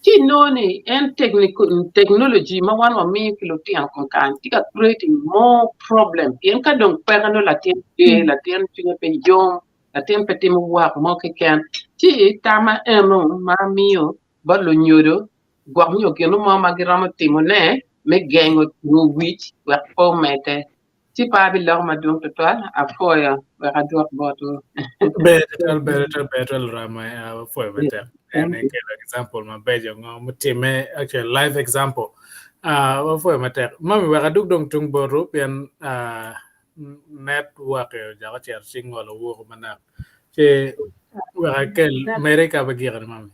Ci inongo ni en technology ma wan wamiyo ki lutino kong kany tye ka creating more problem pien ka dong peke nongo latin pe, latin cwinye pe yom, latin pe timo work mo keken. Ci tama eno ma amiyo bot lunyodo gwok nyo gin mo ma giromo timone me gengo two wic wek pe omedde. Ci pe abiloko madwong tutwal, apwoyo wek adwok botwu. Ber tutwal, ber tutwal, ber tutwal Rama, apwoyo matek. En kelo example mabeco ngo mutimme, actually live example. Uh, wapwoyo matek. Mami wek adug dong tung botu pien uh, network ojako cito ci ngolo woko manok. Ci wek akel mere ka bagikani mami.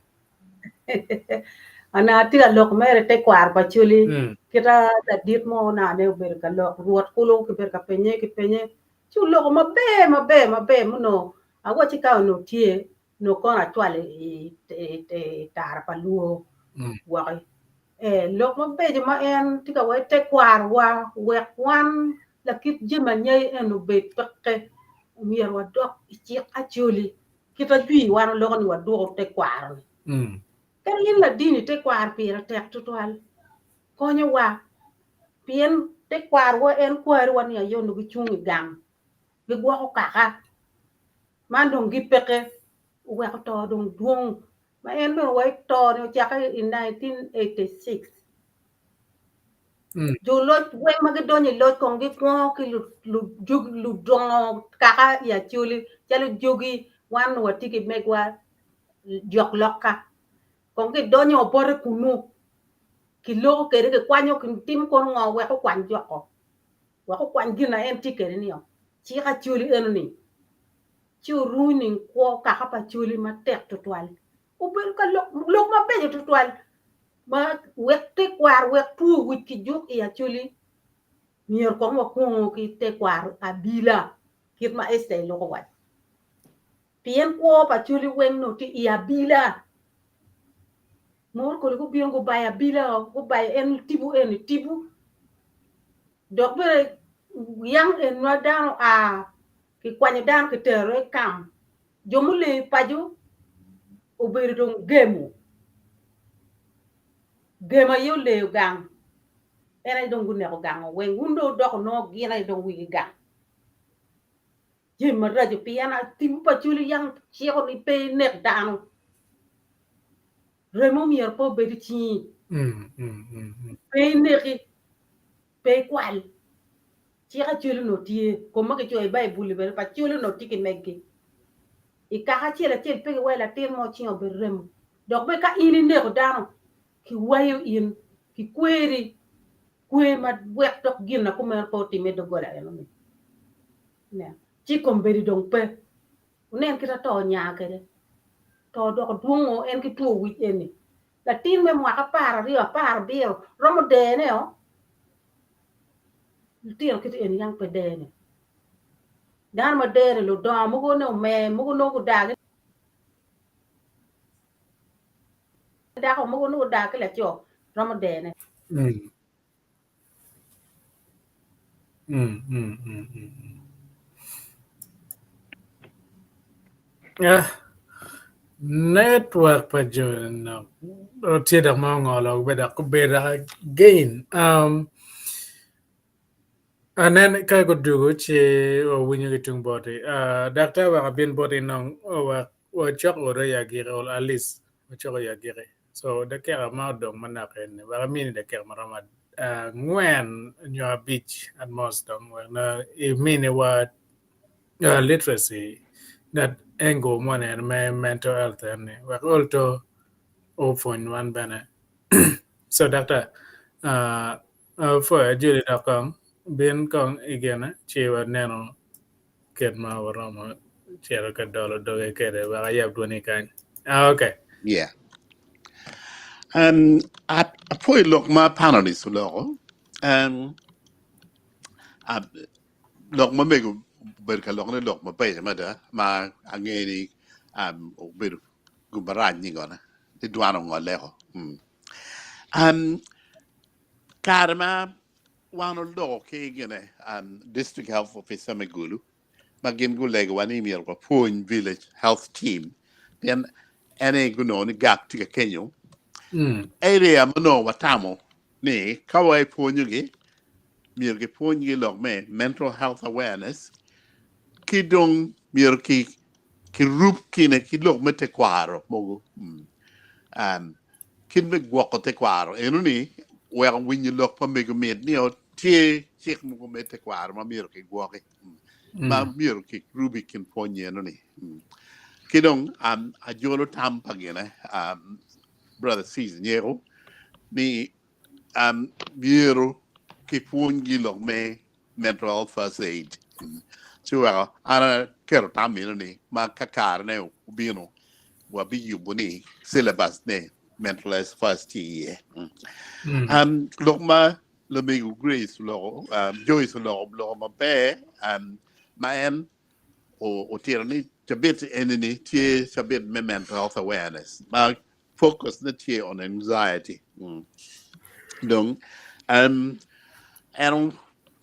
Ana atye ka lok mere i tekwaro pa Acholi kita ladit mo onane obedo ka lok rwot kulu kibedo ka penye kipenye ci oloko maber maber maber muno awacci ka onongo tye onongo kono acwalo i tara pa luo woko ee lok mabeco ma en tye ka waci tekwarowa wek wan lakit jami anyai eni obed peke myero wadok i cik Acholi. Kit ajwi wan oloko ni wadwoko tekwaro-ni. Kadi in ladini tekwaro pire tek tutwal. Konyowa pien tekwarowa en kwariwa ni aye onongo gicung i gang gigwoko kaka. Man dong gipeke oweko to dong dwong ma en bene wa to ni ocakke i 1986. Jo loc weng ma gidonyo i loc kong gikwongo ki ludongo kaka i Acholi calo jogi wan watye ki megwa jok lokka kong gidonyo bote kunu kiloko kwede kikwanyo kitimo kono ngo wek okwany joko wek okwany gin na en tye kwede nio cik Acholi eno ni ci oruni kwo kaka pa Acholi matek tutwal obedo ka lok lok mabeco tutwal ma wek tekwaro wek two wic ki juk i Acholi myero kong wakwongo ki tekwaro abila kit ma Esther iloko waco pien kwo pa Acholi weng nongo tye i abila moro kodi gubino gubayo abila o gubayo en tipo eni tipo dok bene yang en ma dano oa kikwanyo dano kitero i kam Jo muleyo paco obedo dong gemo, gemo aye oleyo gang, en aye dong guneko gango weng, wun dong wudoko nongo gin aye dong wigi gang. Jami maraco pien tipo pa Acholi yang ciko ni pe inek dano, remo myero pe obed i cingi, pe ineki. Pe ikwal. Cik Acholi onongo tye, kom ma kicoyo i Baibul-li bene pa Acholi onongo tye ki meggi. I kaka acel acel pe kiwayo latin mo cinge obed remo. Dok bene ka in ineko dano, kiwayo in, kikweri kwer ma wek dok gin na kumeno pe otimme i doggola enoni. Ineno? Ci kombeddi dong pe. Wunen kit ma to onya kwede. To odoko dwongo en ki two wic eni. Latin me mwaka 12, 17 romo dene o. Lutino kit eni yang pe dene. Dano ma dene ludongo mogo ne omer mogo nongo gudaa ki dako mogo nongo gudaa ki laco romo dene. Network pa jo nok tye dok ma ongolo dok obedo again anen ka gudugo ci wawinyo ki tung boti daktar wek abin boti nong wek wacok ode i agikki at least wacok i agikki. So dakika ma odong manok eni wek amini dakika maromo angwen nyo abic at most dong wek nongo iminiwa literacy that angle moni eni me mental health eni wek olto opwony wan bene. So daktar apwoyo Julie dok kong bin kong igine ci waneno kit ma waromo cito ka dolo doge kwede wek ayab dwoni kany. Ah, okay. Yeah. Um, apwoyo lok ma panelist oloko. Um, uh, lok ma mego obedo ka lokone lok mabeco mada ma angeyo ni um, obedo gumarac ni gona ni dwan ongoleko. Mm. Um, Kare ma wan oloko ki gine um, district health officer me Gulu ma gin gulegowa ni myero wapwony village health team pien en aye gunongo ni gap tye ka kenyo area ma onongo watamo ni ka wa ipwonyogi myero gipwonygi lok me mental health awareness ki dong myero ki kirub kine ki lok me tekwaro mogo um, kit me gwoko tekwaro eno ni weko winyo lok pa mego mit ni tye cik mogo me tekwaro ma myero kigwoki ma myero kirub i kin pwony eno ni. Ki dong um, ajolo tam pa gine um, brother Caesar Nyeko ni um, myero kipwonygi lok me mental health first aid. Ci weko an aketo tam eno ni ma ka karene obino wabiyubo ni syllabus ne mental health first tye iye. Um, lok ma lamego Grace oloko, um, Joyce oloko loko maber um, ma en otito ni cabit eni-ni tye cabit me mental health awareness ma focus ne tye on anxiety. Dong um, en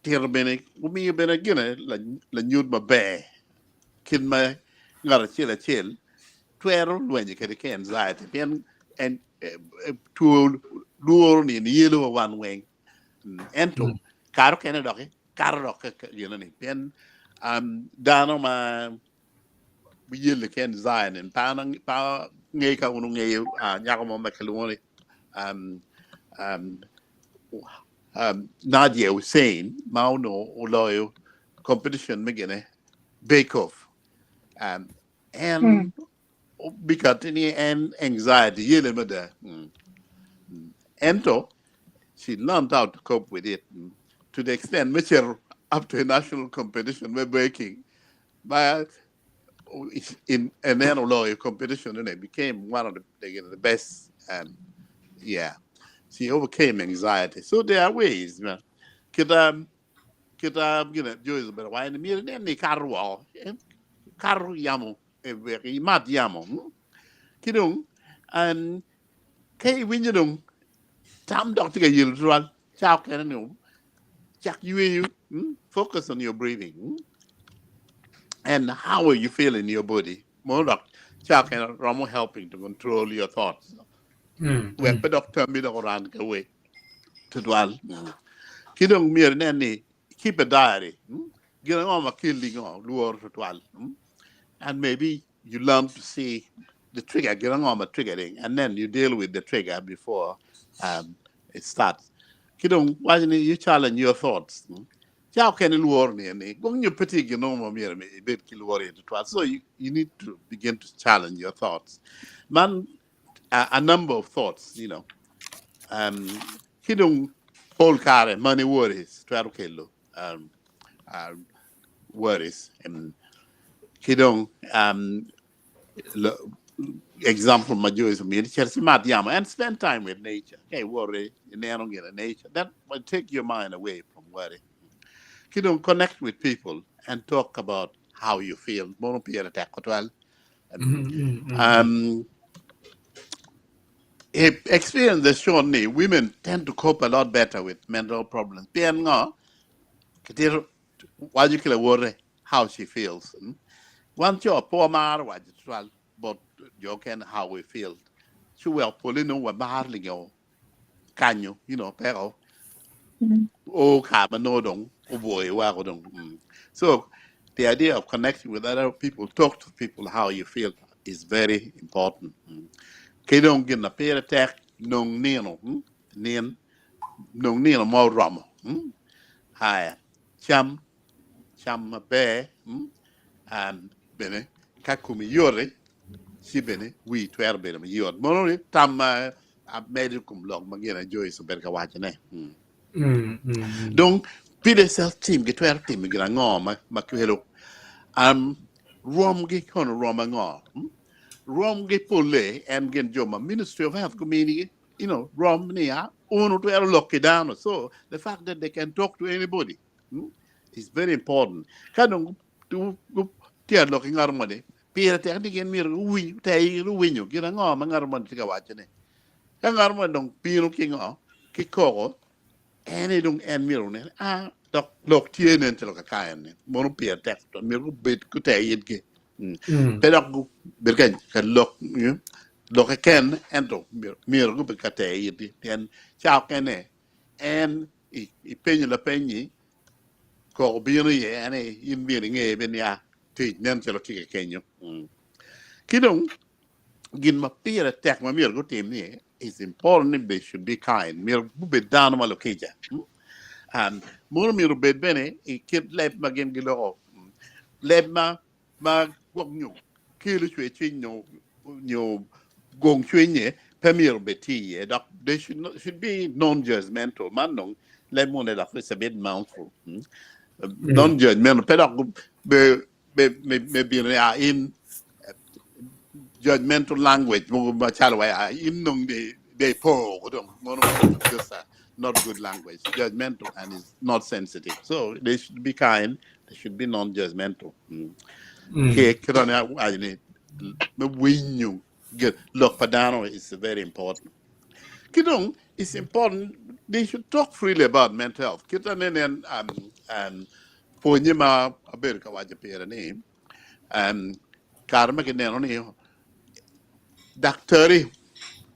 otito bene omiyo bene gine lanyut maber kit ma ngat acel acel twero lwenyo kwede ki anxiety pien en two lworo ni niyelo wa wan weng ento kare okene doki kato dok gino ni pien um, dano ma yelle ki anxiety ni pa pa nge ka un ongeyo uh, nyako mo ma kilwongo ni um, um, um, Nadia Hussein ma onongo oloyo competition me gine Bake Off um, en bikati ni en anxiety yele mada. Ento she learned how to cope with it to the extent me cito up to a national competition me baking ma in and then oloyo competition and it became one of the best um, yeah she overcame anxiety. So there are ways man. Kita kita gine Joyce obedo waco ni myero inen ni ikato woko ikato yamo wek imat yamo ki dong um, ka iwinyo dong tam dok tye ka yelo tutwal ca okene ni cak yweyo focus on your breathing and how you feel in your body mono dok ca okene romo helping to control your thoughts wek pe dok tammi dok oran ka we tutwal. Ki dong myero inen ni keep a diary. Gin ango ma kelli ngo lworo tutwal. And maybe you learn to see the trigger, gin ango ma triggering, and then you deal with the trigger before um, it starts. Ki dong waco ni you challenge your thoughts. Ca okene lworo ni ni gwok nyo pe tye gin mo ma myero ibed ki lworo iye tutwal. So you need to begin to challenge your thoughts. Man a number of thoughts, you know. Um, ki dong pol kare money worries twero kelo um, worries. Um, ki dong um, example ma Joyce omiyo ni cito ci mat yamo and spend time with nature. Ka iwoti ineno gin nature, that will take your mind away from worry. Ki dong connect with people and talk about how you feel. Mono pire tek tutwal. Um, experience has shown ni women tend to cope a lot better with mental problems. Pien ngo, kitito waco ki lawote how she feels. Wan co pe wamaro waco tutwal bot jo okene how we feel. Ci weko pole nongo wamaro lingo kanyo, you know, peko o ka ma nongo dong obwoyo wako dong. So the idea of connecting with other people, talk to people how you feel is very important. Ki dong gin na pire tek nong nino, nin nong nino ma oromo. Haya, cam cam maber and bene ka komi yoti ci bene wi twero bedo mayot. Mono ni tam ma amedo i kom lok ma gin Joyce obedo ka wacone. Dong village health team gitwero timo gin ango ma kelo um, rwomgi kono rwom ango? Rwomgi pole en gin jo ma Ministry of Health guminigi you know, rwom niya un wutwero lok ki dano so the fact that they can talk to anybody is very important. Ka dong tye lok ki ngat moni pire tek ni gin myero guwiny te guwinyo gin ango ma ngat moni tye ka wacone. Ka ngat moni dong bino ki ngo ki koko. En aye dong en myero onen, ah, dok lok tye nen calo kaka en ni, mono pire tek to myero gubed gute itgi. Pe dok gubed ka, ka lok, lok keken, ento myero gubed ka te itgi. Pien ca okene en ipenyo lapeny-nyi, koko bino iye, en aye in myero inge bene ni, ah, tic nen calo tye ka kenyo. Ki dong gin ma pire tek ma myero gutim ni it's important ni they should be kind, myero gubed dano ma lukica. And mono myero obed bene i kit leb ma gin giloko, leb ma ma gwok nyo kelo cwer cwiny nyo nyo gong cwinye pe myero obed tye iye dok they should, not, should be non-judgmental. Man dong leb moni dok it's a bit mouthful. Non-judgmental pe dok be me me me bino ni ah in judgmental language mogo macalo wa ah in dong de de po dong mono just a not good language judgmental and is not sensitive so they should be kind they should be non-judgmental mm. Ke kito ni awaco ni me winyo lok pa dano is very important ki dong it's important they should talk freely about mental health kit anenen um, um, pwonye ma abedo ka waco pire ni um, kare ma kineno ni daktari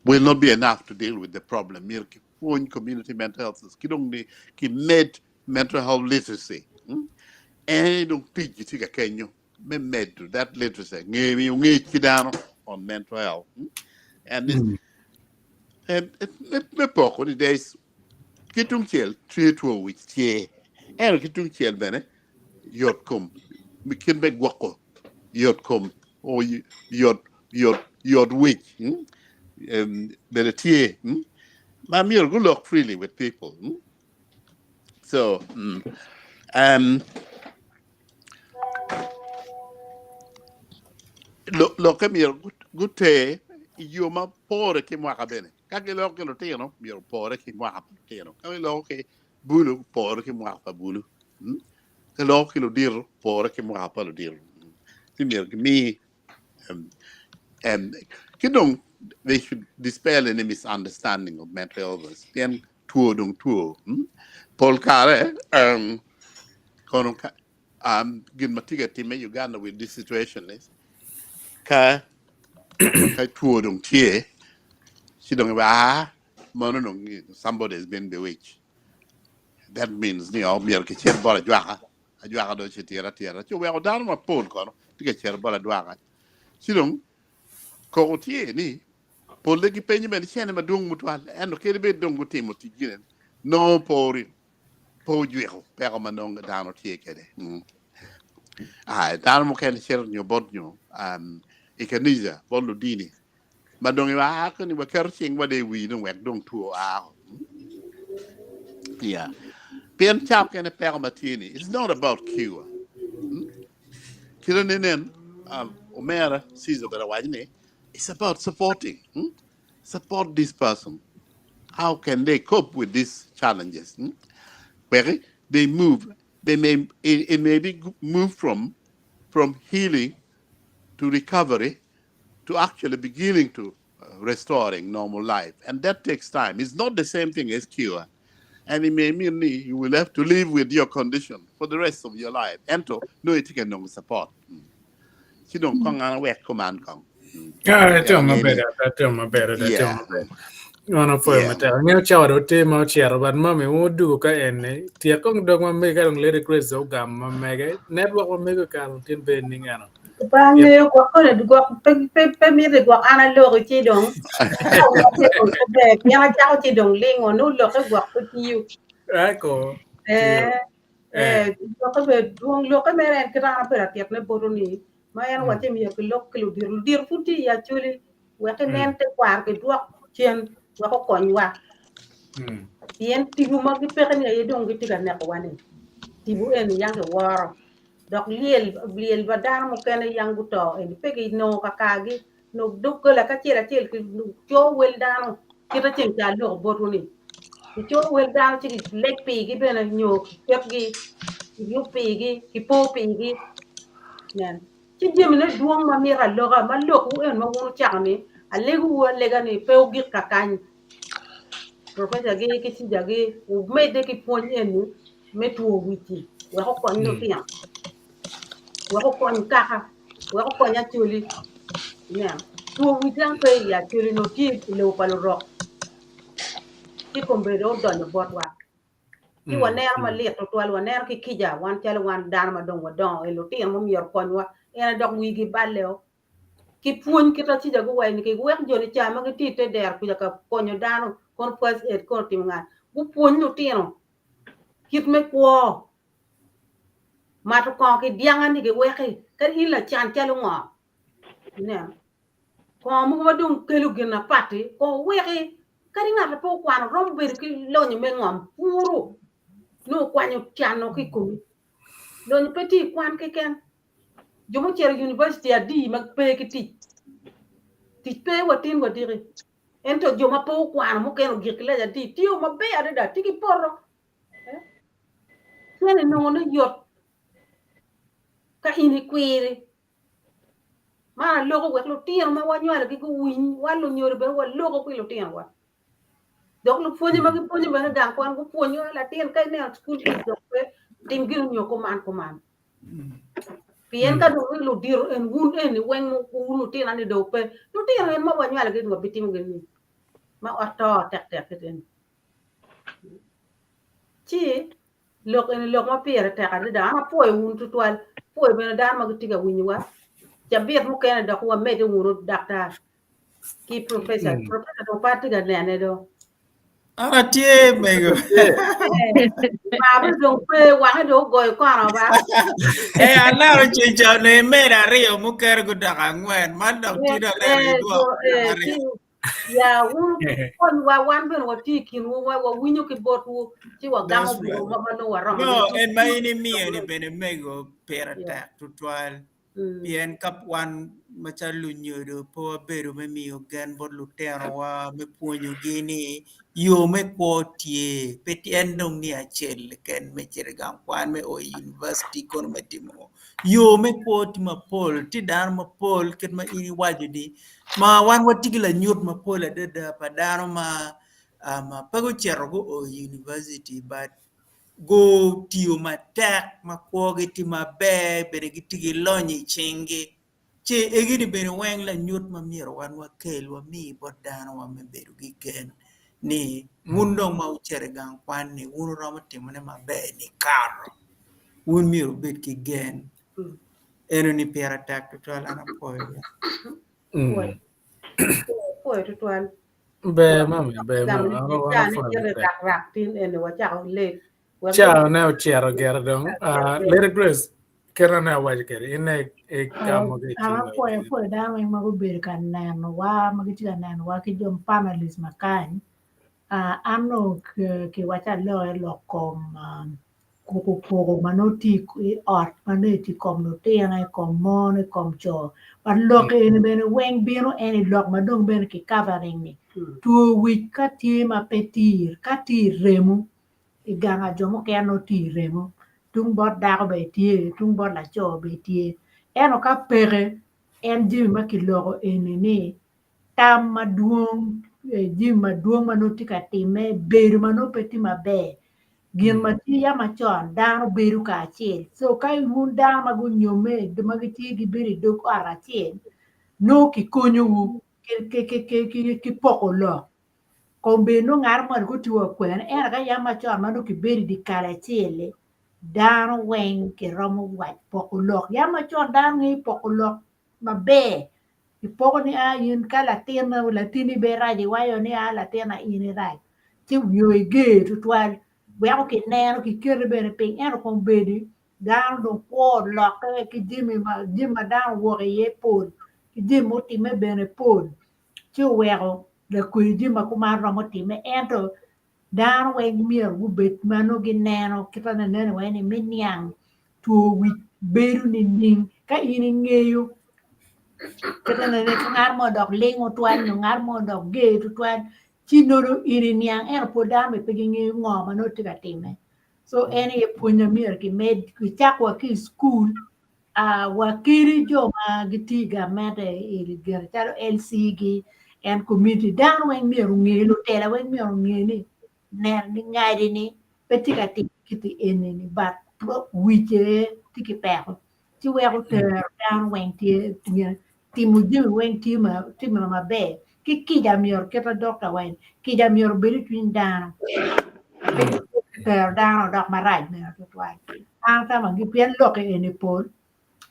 will not be enough to deal with the problem myero ki pwony community mental health ki dong ni ki med mental health literacy mm? En dong tic tye ka kenyo me medo that literacy nge miyo ngec ki dano on mental health mm? And mm. And me poko ni there is ki tung cel tye two wic tye ento ki tung cel bene yot kom kit me gwoko yot kom o yot yot yot wic mm? Bene tye mm? Ma myero gulok freely with people mm? So um, lokke myero guter i yo ma pore ki mwaka bene. Ka giloko ki lutino, myero opore ki mwaka pa lutino. Ka giloko ki bulu, pore ki mwaka pa bulu. Hmm? Ka giloko ki ludito, pore ki mwaka pa ludito. Ci myero gimi ki dong they should dispel any misunderstanding of mental illness. Pien two dong two. Hmm? Pol kare, kono gin ma tye ka timme i Uganda with this situation is ka ka two dong tye ci dong iwaco ah mano dong somebody has been bewitched. That means ni oh myero kicit bot ajwaka, ajwaka dong ocitira atira ci oweko dano mapol kono tye ka cito bot ajwaka. Ci dong koko tye ni polle gipenyo bene cene madwong mutwal ento kadi bed dong gutimo ticgi nongo pe pe ojwiko peko ma nongo dano tye kwede. Mm. Ah, dano mukene cito nyo bot nyo um, i kanisa bot ludini ma dong iwa ni waketo cingwa de i wi dong wek dong two oa. Yeah. Pien ca mukene peko ma tye ni it's not about cure. Mm? Kite nenen um, omera Caesar bene owaco ni it's about supporting. Mm? Support this person. How can they cope with these challenges? Hmm? Where they move, they may it, it may be move from from healing to recovery to actually beginning to restoring normal life, and that takes time. It's not the same thing as cure, and it may mean you will have to live with your condition for the rest of your life. Ento no it can no support. Ci dong kong an awek kuman kong. Ah, itimo maber, itimo maber, itimo maber. Wan opwoyo matek. Angeyo cawa dong tye ma ocito, but mami wun wudugo ka eni, tyek kong dog ma mege ka dong Lady Grace dong ogamo ma mege. Network ma mege kare tin be nining eno? Pe angeyo gwok kone gwok pe pe pe miti gwok an aloki ci dong ber pien acako ci dong lingo nongo lokke gwok pe tiyo. Eko. Eh, eh, lokke be dwong lokke mere en kit an abedo atyekne boto ni ma en owacce myero kilok ki ludito ludito pud tye i Acholi wek inen tekwaro kidwok cen wek okonywa pien tipo ma gipeke ni aye dong gitye ka nekowa ni tipo eni yang kiworo dok lyel lyel pa dano mukene yang guto eni pe ginongo kakargi nongo doggola ki acel acel kico wel dano kite ceng ca aloko botwu ni kico wel dano ci kileg pigi bene nyo kiketgi kiyub pigi kipo pigi nen ci jamine dwong ma mito aloka ma lokwu en ma wun wucako ni alegowu alega ni pe wugik kakany. Professor gi ki cija gi wumedde ki pwony eni me two wic-ci wek okony lutino, wek okony kaka, wek okony Acholi. Ineno, two wic dang pe i Acholi nongo tye i lobo pa lurok ci kombeddi dong odonyo botwa. Ci waneno malit tutwal, waneno ki kica wan calo wan dano ma dong wadongo, lutino ma myero okonywa, en aye dok wigi balle-o. Ki pwony kit acica guwaco ni kiwek joni ca ma gitye i te dero kuca ka konyo dano kono first aid kono timo nga gupwony lutino kit me kwo mato kongo ki dyanga ni giweki kadi in lacan calo ngo ineno kongo mogo ma dong kelo gin apatti kongo weki kadi ngat ma pe okwano romo bedo ki lonyo me ngom puru nongo okwanyo cano ki i komi lonyo pe tye i kwan keken. Jo mucito i university adi ma pe ki tic? Tic pe wa tin wa diki. Ento jo ma pe okwano mukene ogik ki lec adi tiyo maber adada, tye ki poto. Cene nongo ne yot ka in ikwiri. Man aloko wek lutino ma wanywalogi guwiny, wan lunyodo bene waloko ki lutinowa. Dok lupwonye ma gipwonyo bene gang kwan gupwonyo latin ka ineno cukul fees dok pe tim gin onyo kuman kuman. Pien ka dong ni ludito en wun eni weng wun lutino ni dong pe lutino en ma wanywalo gi wabitimo gin ni ma ot to tek tek kit eni. Ci lok eni lok ma pire tek adada an apwoyo wun tutwal apwoyo bene dano ma gitye ka winyowa cabit mukene dok wamedde wunu daktar ki professor professor dong pe atye ka nene do An atye mego. Maro dong pe wange dong ogoyo kono ba. Eh aneno ceng ca ne imedo aryo mukene gudoko angwen man dok tye dong aneno idwoko aryo. Ya wun konywa wan bene watye i kinwu wawinyo ki botwu ci wagamo bur ma nongo waromo. No en ma in imiyo ni bene mego pire tek tutwal. Pien ka wan macalo lunyodo pe wabedo me miyo gen bot lutinowa me pwonyogi ni yo me kwo tye pe en dong ni acel keken me cito i gang kwan me o i univaciti kono me timo ngo yo me kwo tye mapol tye dano mapol kit ma in iwaco ni ma wan watye ki lanyut mapol adada pa dano ma pe gucito guo i univaciti but Gutiyo matek ma kwogi tye maber bene gitye ki lonyo i cinggi ci egini bene weng lanyut ma myero wan wakel wami bot danowa me bedo ki gen ni wun dong ma wucito i gang kwan-ni wun wuromo timone maber nikato wun myero wubed ki gen enoni pire tek tutwal an apwoyo. Apwoyo tutwal. Ber mami, ber mami. An Gamo an ni apwoyo cite matek. rak rak tin eni wacako late. Wek Ca ne ocito gire dong. Ah, Lady Grace, kit ne awaco kwede, in ne igamo ki i An cim apwoyo apwoyo dano weng ma gubedo ka nenowa ma gitye ka nenowa ki jo panelist ma kany. Ah, an onongo kiwacca alok i lok kom ah, Kuku kuku ma nongo tye i ot ma nongo tye i kom lutino, i kom mon, i kom co. But lok eni bene weng bino en i lok ma dong bene ki covering ni two wic ka tye ma pe tir ka tye i remo i gang a jo mukene nongo tye i remo tung bot dako bene tye tung bot laco bene tye ento ka peke en jami ma kiloko eni ni tam madwong jami madwong ma nongo tye ka timme bedo ma nongo pe tye maber Gin ma tye yam macon, dano bedo kacel. So ka wun dano ma gunyomme ma gitye gibedo i dog ot acel, nongo kikonyowu ki poko lok. Kombeddi nongo ngat moni gutye wa kwene ento ka yam macon ma nongo kibedo i dye kal acel-li, dano weng kiromo wac poko lok. Yam macon dano ngeyo poko lok maber Ipoko ni a in ka latin latinni be rac iwaco ni a latina in irac ci nyo iger tutwal weko kineno kiketi bene piny ento kombeddi dano dong kwo olokke ki jami ma jami ma dano owok iye pol ki jami mutimme bene pol ci oweko lakodi jami ma kuman romo timme ento Dano weng myero gubed ma nongo gineno kit ma nene weng ni me niang two wic bedo nining ka in ingeyo kit ma nene ka ngat mo dok lingo twal nyo ngat mo dok ger tutwal ci nongo in iniang ento pol dano bene pe gingeyo ngo ma nongo tye ka time so en aye pwony ma myero kimed kicak wa ki i cukul wa kadi jo ma gitye i gamente calo LC gi, En community dano weng myero onge, lutela weng myero onge ni neno ni ngadi ni pe tye ka timo kiti eni ni but wice tye ki peko ci weko tero dano weng tye timo jami weng tye maber ki kica myero kit ma dokta waco ni kica myero obed i cwiny dano pe tero dano dok marac bene tutwal. An atamo pien lok eni pol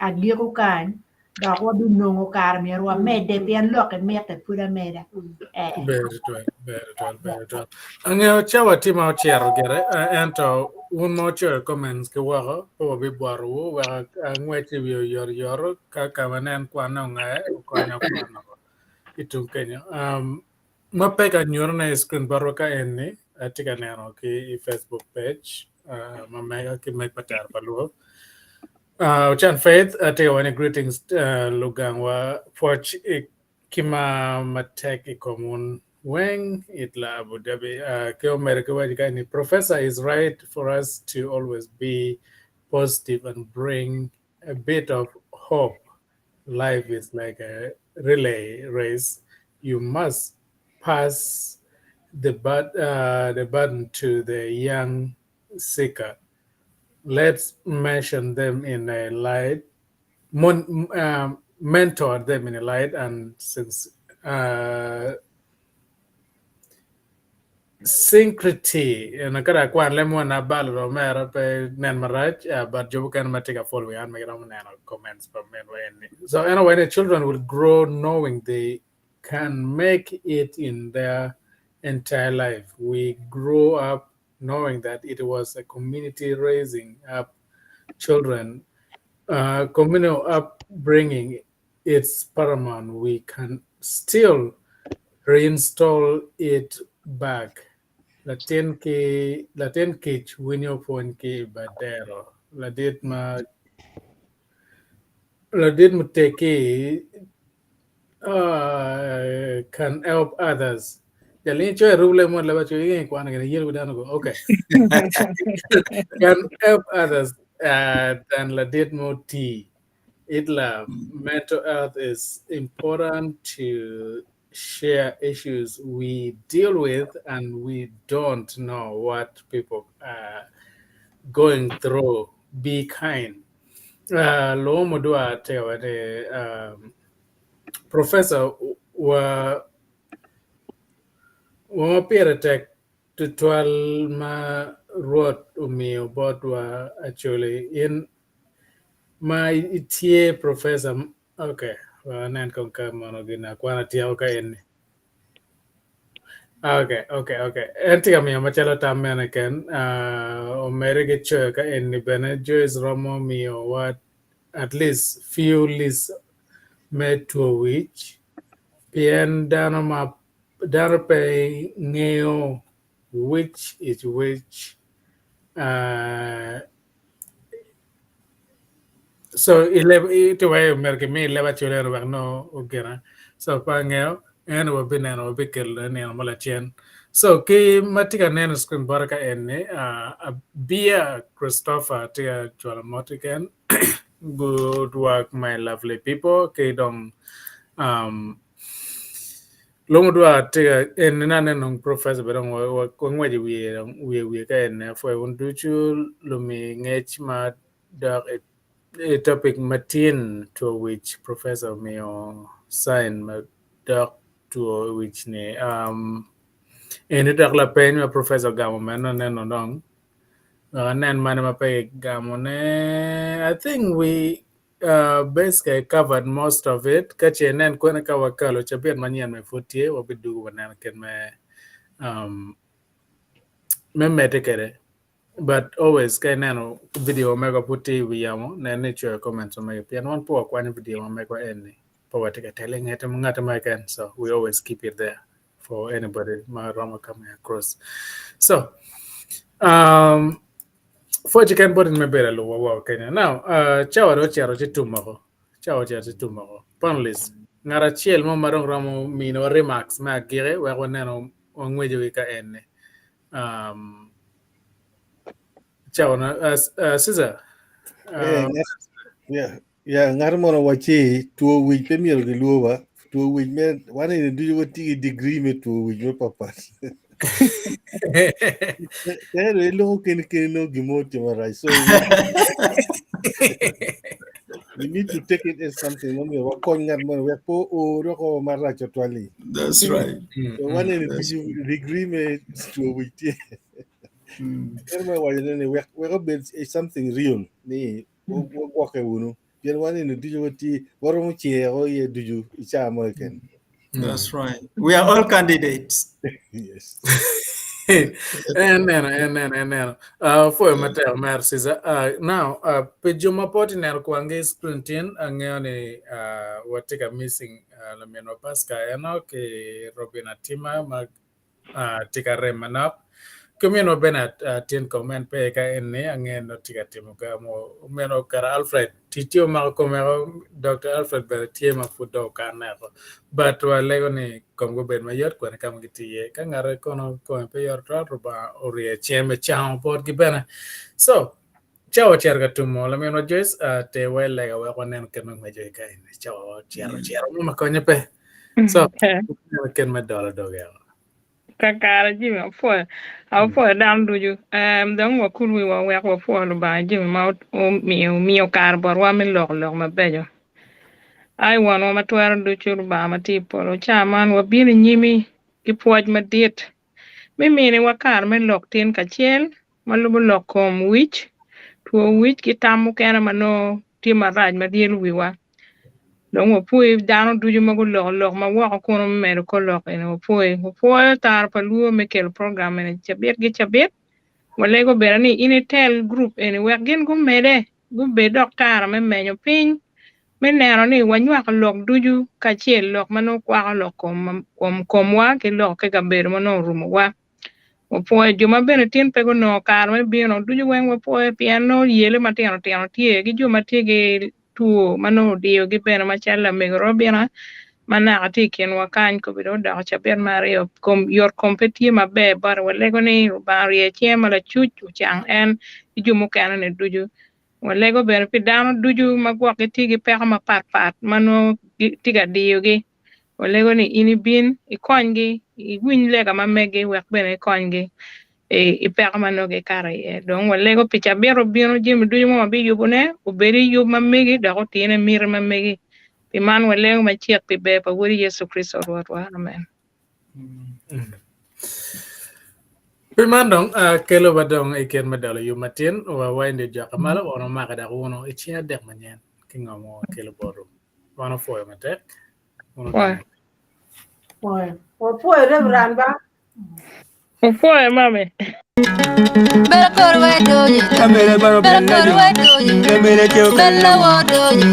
agiko kany dok wabinongo kare myero wamedde pien lokke mitte pud ameda. Eh. Ber twal, ber twal, ber twal. Angeyo cawa tye ma ocito gire, ento wun ma wucoyo comments ki woko, pe wabibwotowu wek angwec i wi oyotoyot ka ka ma nen kwanne ongaye okonya kwano ki tung kenyo. Um, ma pe ka nyutone i screen botwa ka eni, atye ka neno ki i Facebook page uh, ma mega ki meg pa Tero pa Luo. Ocan Faith atye ka waco ni greetings lugangwa pwoc ki mar matek i kom wun weng itla Abu Dhabi. Ki omedo ki waco kany ni Professor is right for us to always be positive and bring a bit of hope. Life is like a relay race. You must pass the, the burden to the young seeker. Let's mention them in a light, mon, mentor them in a light and since Syncrity eno kada akwan lem wan abalo romera pe nen marac but jo mukene ma tye ka following an ma giromo neno comments pa minwa eni. So anyway, the children will grow knowing they can make it in their entire life. We grow up knowing that it was a community raising up children, communal upbringing it's paramount. We can still reinstall it back. Latin ki latin kic winyo pwony ki i badero. Ladit ma ladit muteggi can help others. Jaliny coyo rub leb mo leb aco inge kwano gine yelo dano go. Okay. Can help others than ladit muti. Itla mental health is important to share issues we deal with and we don't know what people are going through. Be kind. Luo mudwa tewa de professor wa wa pire tek tutwal ma Rwot omiyo botwa actually in ma itye professor okay nen kong ka mono gin akwana tyeko ka eni okay okay okay en tye ka miyo macalo tam mene ken omede ki coyo ka eni bene Joyce romo miyo wa at least few list me two wic pien dano ma dano pe ngeyo which is which so ite wai omyero kimi leb acol eno wek nongo ogina so pe angeyo eno wabineno wabikelo nino mo lacen so ki ma tye ka neno i screen bota ka eni Abia Christopher tye ka cwalo mot keken good work my lovely people ki dong Lumo dwa tye ka eni na aneno professor bene dong wangweco i wiye dong wiye wiye ka eni apwoyo wun ducu lumi ngec ma dok i topic matin two wic professor omiyo sign ma dok two wic ni eni dok lapeny ma professor ogamo meno aneno dong wek anen mane ma pe kigamo ne I think we basically covered most of it ka ce inen kwene ka wakalo cabit manyen me pud tye wabidugo waneno kit me me medde kwede but always ka ineno video mega pud tye i wi yamo nen ni icoyo comments ma mege pien wan pe wakwanyo video ma megwa eni pe watye ka tele ngete ngate mo keken so we always keep it there for anybody ma romo coming across so Pwoc keken bot in me bedo alubo wa Kenya. Now, cawa dong ocito ci tum woko. Cawa ocito ci tum woko. Panelists, ngat acel mo ma dong romo miniwa remarks me agiki wek waneno wangweco ki ka eni. Cawa na, Caesar. Yeah, yeah, ngat mono wacci two wic pe myero gilwor wa. Two wic me wan eni ducu watye ki degree me two wic mapapat. Tere iloko keni keni nongo gin mo tye marac. So we need to take it as something ma myero wakony ngat moni wek pe oo dok marac twatwal-li. That's right. So wan eni ducu degree me two wic tye. Ento me wacone ni wek wek obed something real ni wagwokke wunu. Pien wan eni ducu watye waromo cero iye ducu i caa mo keken. That's right. We are all candidates. Yes. En neno, en neno, en neno. Pwoyo matek mer Caesar. Now, pi jo ma pe tye neno kwangi screen tin, angeyo ni watye ka missing laminwa Pasca eno ki Robin Atima ma tye ka rem manok. Ki ominwa bene tin comment pe ka en ni angeyo ni tye ka timo ga mo. Ominwa kara Alfred tic tye omako kome o Dr. Alfred bene tye ma pud dong okanne oko. But walego ni komgi obed mayot kwene ka ma gitye iye. Ka ngate kono kome pe yot twal Rubanga orye cen me cango botgi bene. So, cawa ocito ka tumo laminwa Joyce ter wa i lega wek wanen kit me ngweco ki ka eni. Cawa ocito ocito mo ma konye pe. So, waneno kit me dolo doge o. Kakare jami apwoyo, apwoyo dano ducu. Em, dong wakul wiwa wek wapwo Lubanga jami ma omiyo omiyo kare botwa me loko lok mabeco. Ai Wonwa ma twero ducu, Lubanga ma tye i polo, ca man wabino i nyimi ki pwoc madit me miniwa kare me lok tin kacel ma lubo lok kom wic, two wic ki tam mukene ma nongo tye marac ma ryelo wiwa. Dong wapwoyi dano ducu ma guloko lok ma woko kunu me medo kor lok eni wapwoyi. Wapwoyo taro pa luo me kelo program eni cabit ki cabit. Walego bene ni in itel gurup eni wek gin gumede gubed dok tara me menyo piny me neno ni wanywako lok ducu kacel lok ma nongo kwako lok kom komwa ki lok ki kabedo ma nongo orumowa. Wapwoyo jo ma bene tin pe gunongo kare me bino ducu weng wapwoyo pien nongo yele matino tino tye ki jo ma tye ki two ma nongo odiyogi bene macalo lamego Robina ma naka tye i kinwa kany kobedo odoko cabit me aryo kom yot kom pe tye maber bote walego ni Lubanga orye cinge ma lacuc ocang en ki jo mukene ni ducu. Walego bene pi dano ducu ma gwok gitye ki peko mapat pat ma nongo tye ka diyogi. Walego ni in ibin ikonygi, iwiny lega ma megi wek bene ikonygi i peko ma nongo gikato iye. Dong walego pi cabit obino jami ducu ma wabiyubone obed i yub ma megi dok otine miti ma megi. Pi man walego macek pi ber pa Wodi Yecu Kricito Rwotwa. Amen. Pi man dong kelo wa dong i kit me dolo yub matin wa waindi ojok malo wan omake dok wunu i ceng adek manyen ki ngo ma wakelo botwu. Wan opwoyo matek. Pwoyo. Pwoyo. Wapwoyo Reverend ba. Opwoyo mami.